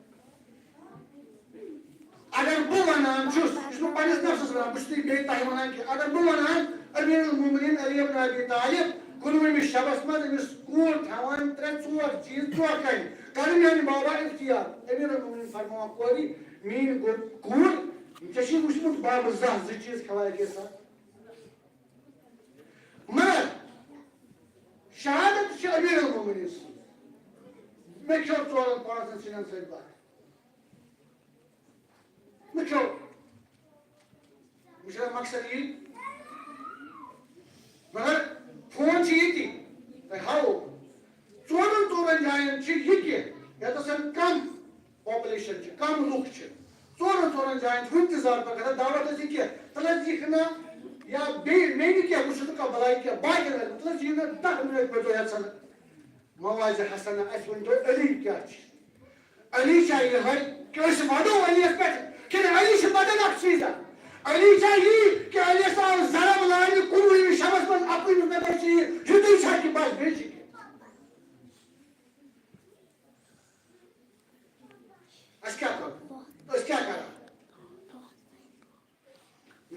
اگر بہٕ وَنان چھُس، یہِ چھُس بہٕ پنٛنِس نفسَس وَنان، بہٕ چھُس نہٕ بیٚیہِ تۄہہِ وَنان کینٛہہ۔ اگر بہٕ وَنان، أمیٖر المومنیٖن علی ابن ابی طالب، کُنوُہمہِ شبَس منٛز أمِس کوٗر تھاوان ترٛےٚ ژور چیٖز ژوکَنۍ، کَرٕ میٛانہِ بابا اختیار۔ أمیٖر المومنیٖن فرماوان، کورِ، میٛٲنۍ گو-، کوٗر، ژےٚ چھُے وٕچھمُت بابہٕ زانٛہہ زٕ چیٖز کھٮ۪وان أکے ساتہٕ؟ مگر شہادت چھِ امیر المومنین سٕنٛز۔ مےٚ کھیوٚو ژورن پانٛژن سِنٮ۪ن سۭتۍ بتہٕ۔ مےٚ کھیوٚو۔ مےٚ چھُنہ مقصد یی۔ مگر فون چھُ ییٚتی۔ تۄہہِ ہاوو۔ ژورن ژورن جاین چھِ یہِ کہِ ییٚتٮ۪س کم پاپولیشن چھِ، کم لُکھ چھِ۔ ژورن ژورن جاین چھُ وُنہِ تہِ زارٕ پار گژھان، دعوت ٲسۍ یہِ کینٛہہ، تَلہٕ حظ یہِ کھنا یا بیٚیہِ مےٚ نہٕ کینٛہہ، بہٕ چھُس نہٕ کانٛہہ بلاے کینٛہہ، باقین وَنہٕ، تَلہٕ حظ یہِ نہٕ دَہ منٹ پٔتو یَژھان مواز حسن، اَسہِ ؤنۍ تو علی کیٛاہ چھِ؟ علی چھا یِہوٚے کہِ أسۍ وَدو علیَس پٮ۪ٹھ؟ کِنہٕ علی چھِ بدل اکھ چیٖزا؟ علی چھا یی کہِ علیَس آو ضرب لاینہٕ کُنوُہمہِ شبس منٛز اَکُے نفر چھِ یہِ، یُتُے چھا کہِ بس بیٚیہِ چھِ کینٛہہ؟ أسۍ کیٛاہ کرو؟ أسۍ کیٛاہ کرو؟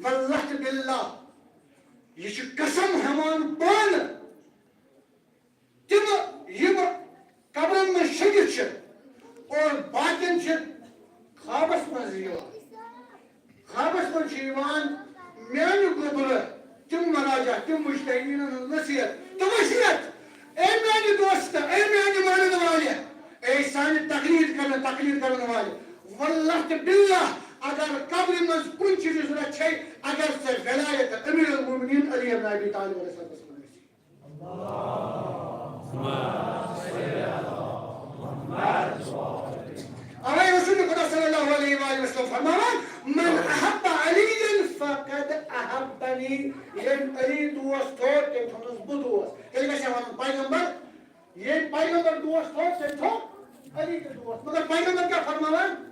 واللہ تہٕ باللہ، یہِ چھُ قسم ہٮ۪وان پانہٕ۔ تِم یِم قبرن منٛز شٔنگِتھ چھِ اور باقین چھِ خوابس منٛز یِوان۔ خوابس منٛز چھِ یِوان میانہِ گوٚبرٕ تِم مراجع، تِم مجتہدیٖنن ہٕنٛز نصیحت تہٕ وصیت۔ اے میانہِ دوست، اے میانہِ مانن والہِ، اے سانہِ تقلید کرن، تقلید کرن والہِ، واللہ تہٕ باللہ، اگر قبرِ منٛز کُنہِ چیٖزٕچ ضرورت چھے، اگر ژےٚ ولایت امیر المومنین علی ابن ابی طالب علیہ السلامس منٛز گژھِ۔ اوے رسول خدا صلی اللہ علیہ وآلہ وسلم فرماوان، "من احب علی فقد احبنی"، ییٚمۍ علی دوست تھوٚو، تٔمۍ تھوٚونَس بہٕ دوست۔ تیٚلہِ گژھِ ہا وَنُن پیغمبر، ییٚمۍ پیغمبر دوست تھوٚو، تٔمۍ تھوٚو علی تہِ دوست۔ مگر پیغمبر کیٛاہ فرماوان؟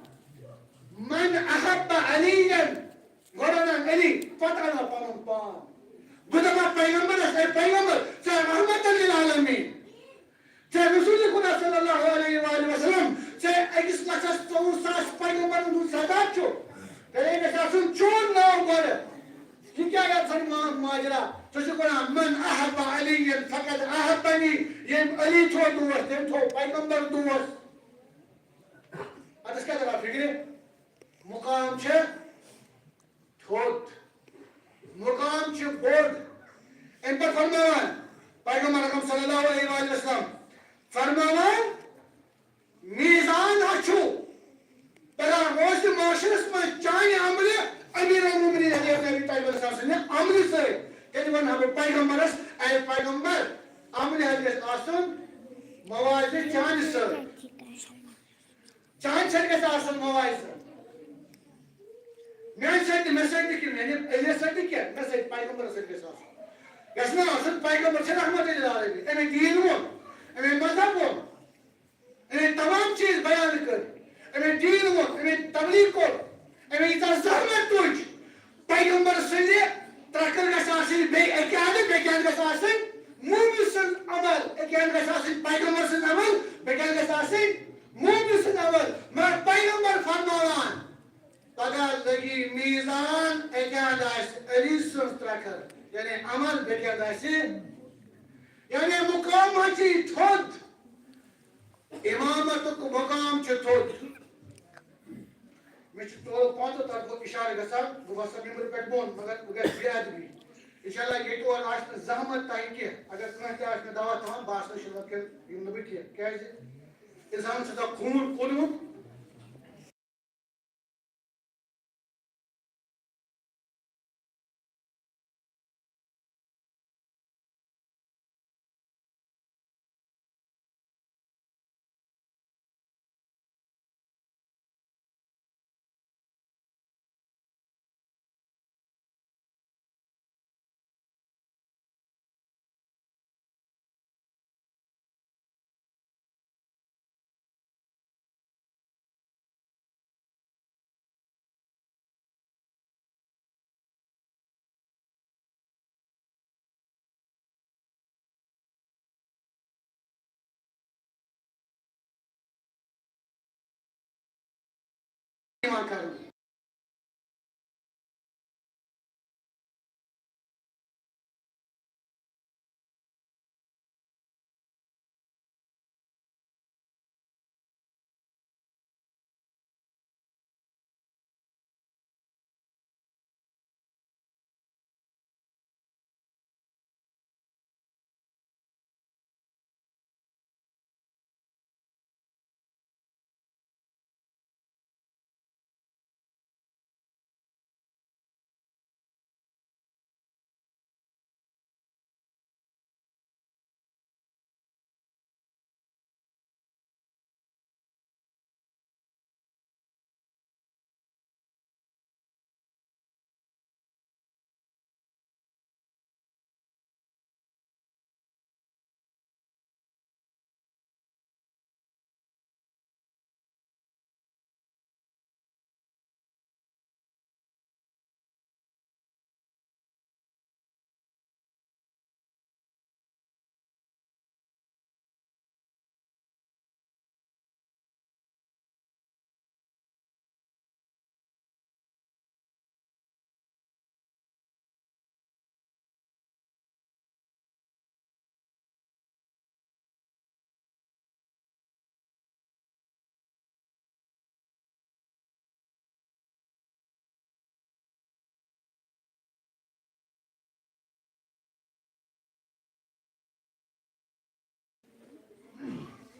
"من احب علی"، گۄڈٕ اَنان علی، پتہٕ اَنان پنُن پان۔ بہٕ دَپان پیغمبرس، "اے پیغمبر، ژٕ رحمت للعالمین، ژٕ رسول خدا صلی اللہ علیہ وآلہ وسلم، ژٕ أکِس لَچھَس ژوٚوُہ ساس پیغمبرن ہُنٛد سردار چھُ، تیٚلے گژھِ آسُن چون ناو گۄڈٕ۔ یہِ کیٛاہ یَژھان ما-، ماجرا؟ ژٕ چھُکھ وَنان، 'من احب علی فقد احبنی'، ییٚمۍ علی تھوٚو دوست، تٔمۍ تھوٚو پیغمبر دوست۔ اَتَس کیٛاہ دَپان فِکرِ؟ مقام چھِ تھوٚد، مقام چھُ بوٚڑ۔ اَمہِ پتہٕ فرماوان پیغمبر اکرم صلی اللہ علیہ وآلہ وسلم فرماوان، میزان ہا چھُ، بہرحال روزِ معاشرس منٛز چانہِ عملہِ، امیر المومنین علی ابن ابی طالب علیہ السلام سٕنٛدِ عملہِ سۭتۍ۔ تیٚلہِ وَنہٕ ہا بہٕ پیغمبرس، اے پیغمبر، عملہِ حظ گژھِ آسُن موازِ چانہِ سۭتۍ۔ چانہِ سۭتۍ گژھِ آسُن موازٕ۔ میانہِ سۭتۍ تہِ، مےٚ سۭتۍ تہِ کِنہٕ میانہِ علی سۭتۍ تہِ کینٛہہ، مےٚ سۭتۍ پیغمبرس سۭتۍ گژھِ آسُن۔ گژھِ نہ آسُن، پیغمبر چھِ رحمت للعالمین۔ أمۍ دیٖن ووٚن، أمۍ مذہب ووٚن، أمۍ تمام چیٖز بیان کٔرۍ، أمۍ دیٖن ووٚن، أمۍ تبلیغ کوٚر، أمۍ ییٖژاہ زحمت تُج۔ پیغمبر سٕنٛزِ ترٛکھٕ گژھِ آسٕنۍ بیٚیہِ اَکہِ اَندٕ، بیٚکہِ اَندٕ گژھِ آسٕنۍ مومن سٕنٛز عمل، اَکہِ اَندٕ گژھِ آسٕنۍ پیغمبر سٕنٛز عمل، بیٚکہِ اَندٕ گژھِ آسٕنۍ مومن سٕنٛز عمل۔ مگر پیغمبر فرماوان، پگاہ لگی میزان، اَکہِ اَندٕ آسہِ علی سٕنٛز ترٛکھٕ، یعنی عمل، بیٚکہِ اَندٕ آسہِ، یعنی مقام آسہِ تھوٚد۔ امامتُک مقام چھُ تھوٚد۔ مےٚ چھُ ژورو پانٛژو طرفو اِشارٕ گژھان، بہٕ وَسہٕ مِمبرٕ پٮ۪ٹھ بۄن، مگر بہٕ گژھٕ بے ادبی۔ انشاءاللہ ییٚتہِ اورٕ آسہِ نہٕ زحمت تۄہہِ کینٛہہ۔ اگر کانٛہہ تہِ آسہِ مےٚ دعوت تھاوان، بہٕ آسہٕ نہٕ شِلوَت کٮ۪ن یِم نہٕ بہٕ کینٛہہ۔ کیٛازِ؟ اِنسان چھُ آسان خوٗن کوٚڑمُت۔ یِوان کرنہٕ۔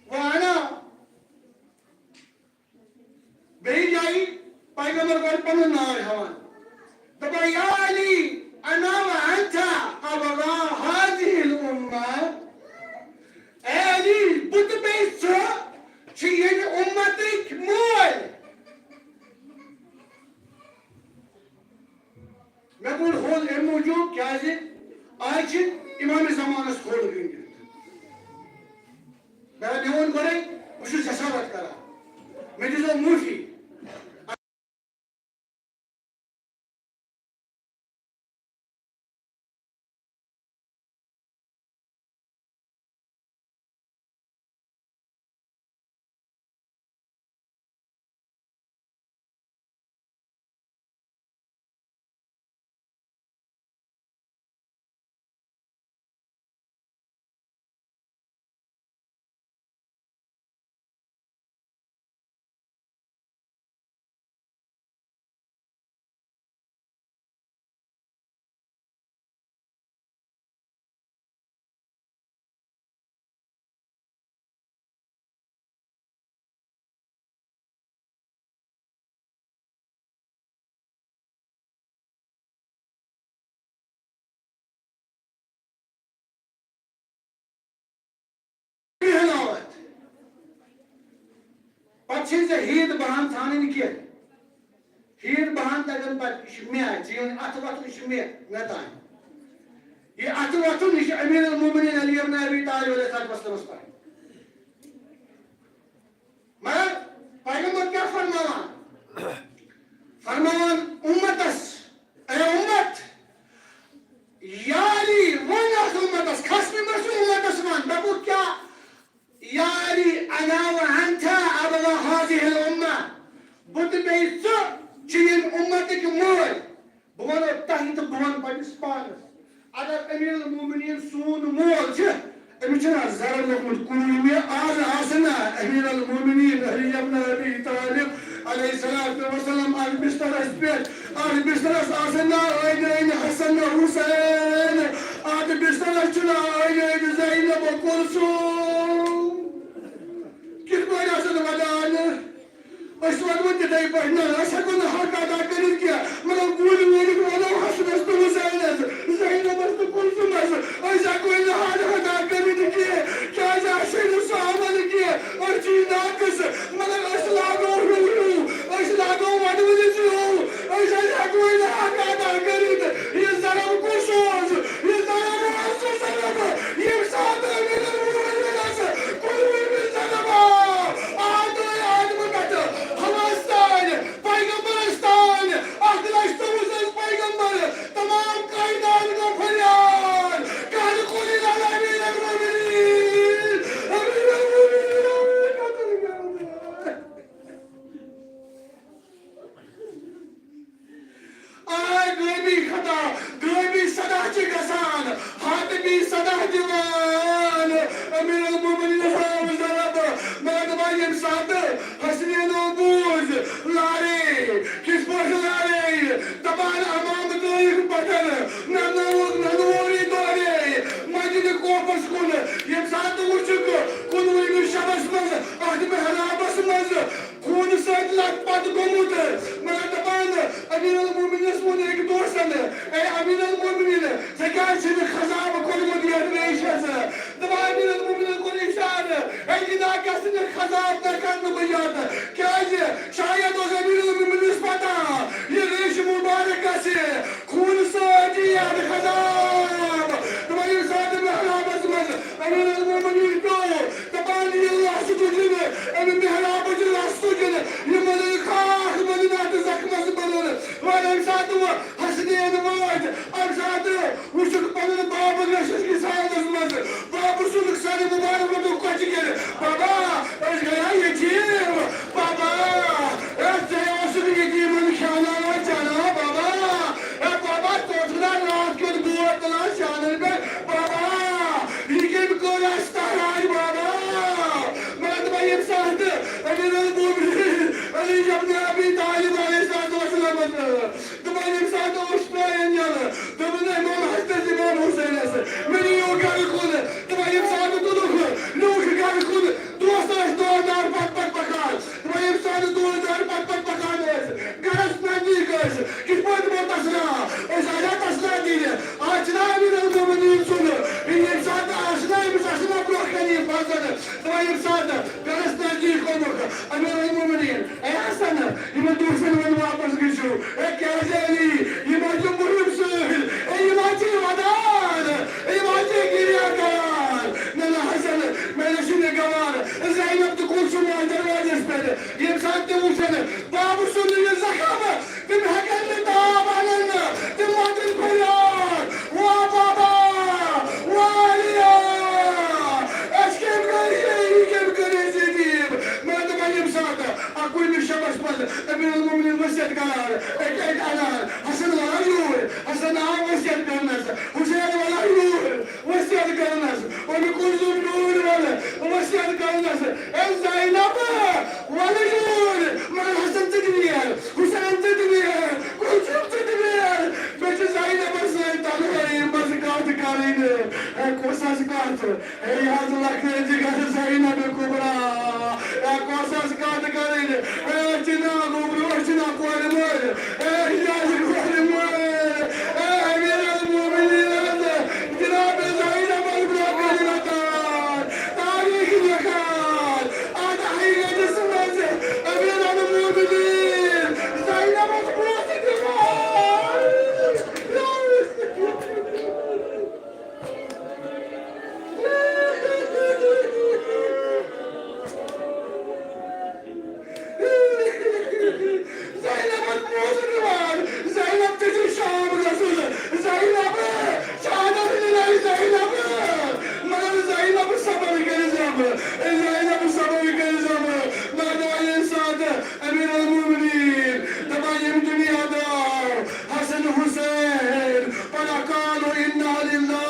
وانا بیٚیہِ جایہِ پیغمبر گۄڈٕ پنُن ناو ہٮ۪وان، دَپان، یا علی، انا و انت ابوا هذه الامة۔ اے علی، بہٕ تہٕ بیٚیہِ ژٕ چھِ ییٚمہِ اُمتٕکۍ مٲلۍ۔ مےٚ کوٚر ہوٚل اَمہِ موٗجوٗب، کیٛازِ آز چھِ امام زمانس ہوٚل گٔنٛڈِتھ۔ مےٚ، مےٚ ووٚن گۄڈَے، بہٕ چھُس جسارت کران، مےٚ دیٖزیو معٲفی۔ بیٚہناوتھ۔ پتہٕ چھے ژےٚ ہیٖت بہان ژھانٕنۍ کینٛہہ۔ ہیٖت بہان تگن پتہٕ، یہِ چھُ مےٚ، ژٕ یُن اتھٕ وتھٕ، یہِ چھُ مےٚ، مےٚ تام۔ یہِ اتھٕ وتھُن، یہِ چھُ امیر المومنین علی ابن ابی طالب علیہ الصلوۃ والسلامس تام۔ مگر پیغمبر کیٛاہ فرماوان؟ فرماوان اُمتس، اے اُمت، یا علی، وَن اَتھ اُمتَس، کھسنہٕ مہ چھُ اُمتَس وَن، دَپُکھ کیٛاہ؟ یا علی، انا و انت ابوا هذه الامة۔ بہٕ تہٕ بیٚیہِ ژٕ چھِ ییٚمہِ اُمتٕکۍ مٲلۍ۔ بہٕ وَنو تۄہہِ تہٕ بہٕ وَنہٕ پنٛنِس پانَس۔ اگر امیر المومنین سون مول چھُ، أمِس چھُنہ ضرر لوٚگمُت کُنہِ۔ مےٚ آز آسہٕ نہ امیر المومنین علی ابن ابی طالب علیہ الصلوۃ والسلام اتھ بسترس پٮ۪ٹھ، اتھ بسترس آسہٕ نہ أنٛدۍ أنٛدۍ حسن حسین، اتھ بسترس چھُنہ أنٛدۍ أنٛدۍ زینب کلثوم۔ کِتھ پٲٹھۍ آسن ودان؟ أسۍ وَنو تِتھَے پٲٹھۍ، نہ، أسۍ ہٮ۪کو نہٕ حق ادا کٔرِتھ کینٛہہ۔ مطلب، گوٗلۍ ووٗلۍ وَنو حسنَس تہٕ حُسینَس، زینبَس تہٕ کُلثومَس، أسۍ ہٮ۪کو نہٕ حق ادا کٔرِتھ کینٛہہ، کیٛازِ اَسہِ چھُنہٕ سُہ عمل کینٛہہ۔ أسۍ چھِ ناقص، مطلب، أسۍ لاگو ہیوٗ ہیوٗ، أسۍ لاگو وَنوٕنِس ہیوٗ، أسۍ حظ ہٮ۪کو نہٕ حق ادا کٔرِتھ۔ یہِ ضرب کُس اوس؟ یہِ ضرب اوس سُہ ضرب، ییٚمہِ ساتہٕ أمِس ووٚن، کُلوُہمہِ ضرب آو۔ آ، تُہۍ آدمہٕ کَتھٕ، ہَوَس تانۍ، پیغمبرس تانۍ، اکھ لچھ ژوٚوُہ ساس خضاب نہ کرنہٕ بہٕ یاد۔ کیازِ؟ شاید اوس امیر المومنینس پتہ، یہِ ریشہِ مبارک گژھِ خوٗنہٕ سۭتی یاد خضاب۔ دوٚپُن، ییٚمہِ ساتہٕ محرابس منٛز امیر المومنین پیوٚو، دپان، یہِ لژھ تُجہِ نہٕ، امہِ محرابٕچ لژھ تُجہِ نہٕ، یہِ مٔنٛزۍ خاک مٔنٛزۍ نہ تہٕ زخمس بنُن۔ وۄنۍ ییٚمہِ ساتہٕ وۄنۍ حسنین وٲتۍ، امہِ ساتہٕ وٕچھُکھ پنُن بابہٕ ریشس کِس حالس منٛز۔ بابہٕ سُنٛد سر مبارک ووٚتھُن کۄچہِ کِنۍ، بابا، أسۍ گٔیے یتیٖم، بابا، ہے، ژےٚ اوسُکھ یتیٖمن کھیٛاوناوان چاوناوان، بابا، ہے، بابا، ژٕ اوسُکھ نا راتھ کیُتھ بور تُلان شانن پٮ۪ٹھ، بابا، یہِ کٔمۍ کوٚر اَسہِ تران، بابا؟ مگر دَپان ییٚمہِ ساتہٕ امیر المومنین علی ابن ابی طالب علیہ الصلوۃ والسلام، دَپان ییٚمہِ ساتہٕ اوس ترٛٲیِن یَلہٕ، دوٚپُن امام حسنس، امام حسینس، مےٚ نِیِو گرٕ کُن۔ دَپان ییٚمہِ ساتہٕ تُلُکھ، نیوٗکھ گرٕ کُن، دوست ٲسۍ دورٕ دورٕ پتہٕ پتہٕ پکان۔ دَپان ییٚمہِ ساتہٕ دورٕ دورٕ پتہٕ پتہٕ پکان ٲسۍ، گرس نزدیٖک ٲسۍ، کِتھ پٲٹھۍ دِمو تسلا؟ أسۍ آیہِ نا تسلا دِنہِ؟ آز چھِنہ امیر المومنین سُنٛد، ییٚمہِ ساتہٕ آسہِ نا أمِس آسہِ نا برونٛہہ کنہِ یہِ فضل۔ دَپان ییٚمہِ ساتہٕ گرس نزدیٖک گوٚمُت، امیر المومنین، اے حسن، یِمن دوستن وَن واپس گٔژھِو۔ اے کیٛازِ علی؟ یِم حظ چھِ مُہِم سۭتۍ۔ اے یِم حظ چھِ ودان۔ اے یِم حظ چھِ گِریان کران۔ نہ، نہ حسن، مےٚ نہ چھُ نہٕ گوار۔ زینب تہٕ کُلثوم آسہٕ دروازس پٮ۪ٹھ۔ ییٚمہِ ساتہٕ تِم وٕچھن بابہٕ سُنٛد یہِ زخم، تِم ہٮ۪کن نہٕ تاب اَنن نہٕ۔ تِم وَنن فریاد، وا بابا، وا علیا، اَسہِ کٔمۍ کٔر یہِ، یہِ کٔمۍ کٔر اَسہِ یتیٖم؟ مگر دَپان ییٚمہِ ساتہٕ اَکوُہمِس شبس منٛز امیر المومنین وصیت کران، اَتہِ، اَتہِ اَنان، حسن وَلہٕ یوٗرۍ، حسن آو وصیت کرنس، حسین وَلہٕ یوٗرۍ، وصیت کرنس، اُم کلثوم یوٗرۍ وَلہٕ وصیت کرنس، اے زینب، وَلہٕ یوٗرۍ، مگر حسن ژٕ تہِ نیر، حسین ژٕ تہِ نیر، کُلثوم ژٕ تہِ نیر، مےٚ چھِ زینبس سۭتۍ تنہٲیی منٛز کتھ کرٕنۍ۔ اے کۄس حظ کتھ؟ اے یہِ حظ لۄکٕٹ جگر زینب کبریٰ۔ اے کۄس حظ کتھ کرٕنۍ؟ اے أسۍ چھِنہ گوٚبرو، أسۍ چھِنہ کورِ مٲلۍ۔ اے أسۍ چھِ کورِ مٲلۍ۔ اے امیر المومنین حظ، جناب زینب الکبریٰ وطن۔ تاریخ لیکھان، اتھ حقیقتس منٛز امیر المومنین زینبس پونٛسہٕ دِوان۔ زینبس پونٛسہٕ دِوان۔ زینب تہِ چھِ شام گژھُن۔ زینب، شہادت مِلے زینب۔ مگر زینب صبر کٔرۍ زٮ۪م۔ زینب صبر کٔرۍ زٮ۪م۔ مگر دَپان ییٚمہِ ساتہٕ امیر المومنین دَپان ییٚمہِ دُنیا درٛاو حسن حسین، پَتہٕ قالوا انا للہ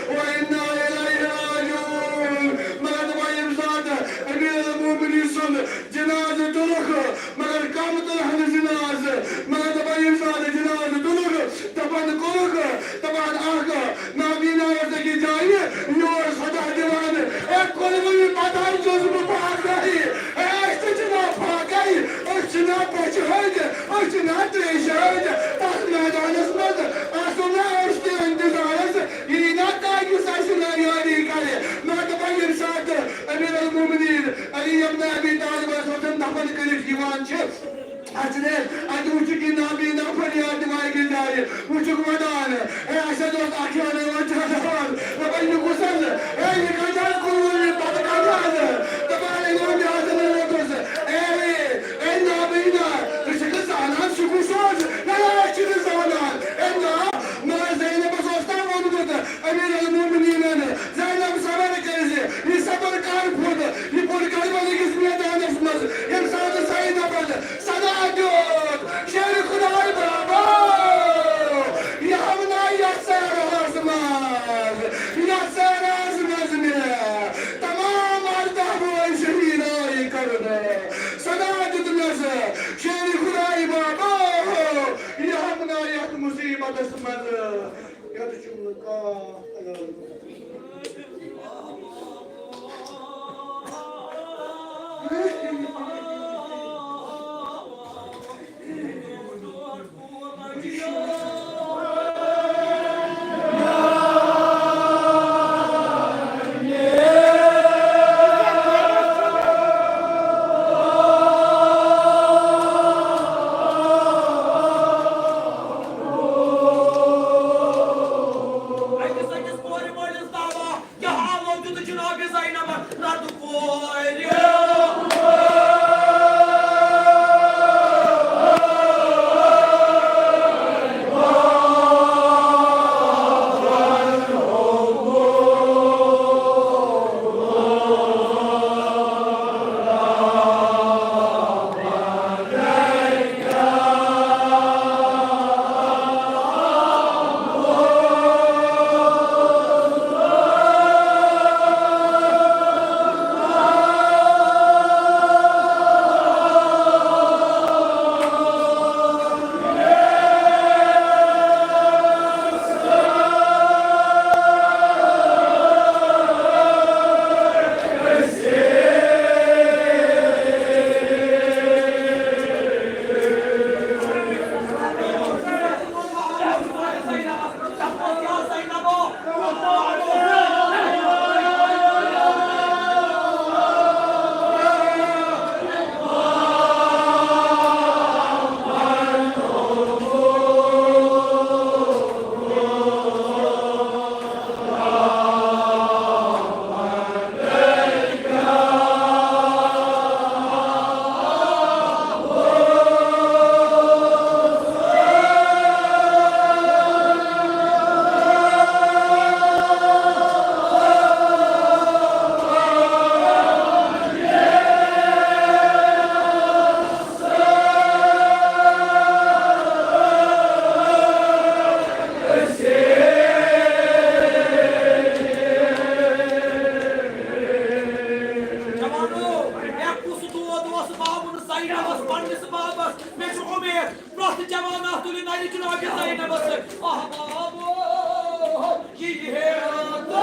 و انا الیہ راجعون۔ مگر دَپان ییٚمہِ ساتہٕ امیر المومنین سُنٛد جنازٕ تُلُکھ، مگر کم تُلہن جنازٕ، مگر دَپان ییٚمہِ ساتہٕ جنازٕ تُلُکھ، دَپان کوٚرُکھ، دَپان اکھ نابینا اوس أکِس جایہِ، یہِ اوس خدا دِوان۔ اے کُلوٕنی پتہٕ چھُس بہٕ پاکٕے۔ اے أسۍ تہِ چھِنہ پاکٕے، أسۍ چھِنہ پٔژھۍ ہٕنٛدۍ، أسۍ چھِنہ تریشہِ ہٕنٛدۍ۔ تَتھ میدانس منٛز آسو نہ أسۍ تہِ انتظارس، یہِ یی نہ کانٛہہ یُس اَسہِ نہ یٲری کرِ۔ مگر دَپان ییٚمہِ ساتہٕ امیر المومنین علی ابن ابی طالبس وۄتھان دفن کٔرِتھ یِوان چھِ، اَسہِ نے اَتہِ وٕچھُکھ یہِ نابینا فریاد دِوان أکِس جایہِ، وٕچھُکھ وَدان۔ ہے، اَسہِ حظ اوس اَکھ یورٕ یِوان چَلاوان، دَپان، یہِ کُس حظ؟ ہے، یہِ کَتہِ حظ کُلوُن یہِ پَتہٕ کَتہِ حظ؟ دَپان، ہے، یِمَن تہِ حظ ووتُس۔ ہے، ہے، نابینا، ژٕ چھَکھ نہٕ زانان سُہ کُس اوس؟ نہ، نہ، أسۍ چھِنہٕ زانان۔ ہے، نا، مگر زینبَس اوس نا ووٚنمُت، امیر المومنینن، زینب صبر کٔرۍ زِ، یہِ صبر کر پھُٹ، یہِ پھُٹ کربلہٕ کِس میدانس منٛز، ییٚمہِ ساتہٕ زینبن صدا دیُت، شیرِ خداے بابا، یہِ ہاونا یتھ صحراہس منٛز، یتھ صحراہس منٛز مےٚ زینب رد کورِ۔ جوانو، مےٚ کُس دود اوس باوُن زینبس پننِس بابس؟ مےٚ چھُ اُمید، پرٛٮ۪تھ جوان اَتھ تُلہِ نَرِ جناب زینبس سۭتۍ۔ احبابو، یہِ یی ہے راتھ۔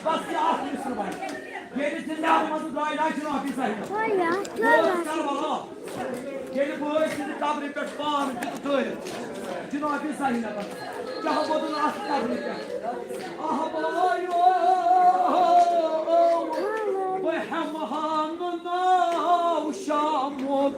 بس یہِ اکھ مِصرٕ وۄنۍ۔ ییٚلہِ زِندٕ آسنہٕ منٛز درٛاے نا جناب زینب۔ ییٚلہِ بٲے سٕنٛدِ قبرِ پٮ۪ٹھ پان دیُت دٲرِتھ جناب زینبن، کیٛاہ ووٚدُن اَتھ قبرِ پٮ۪ٹھ؟ آہ بایو، بہٕ ہٮ۪مہٕ ہا نہٕ ناو شامُک۔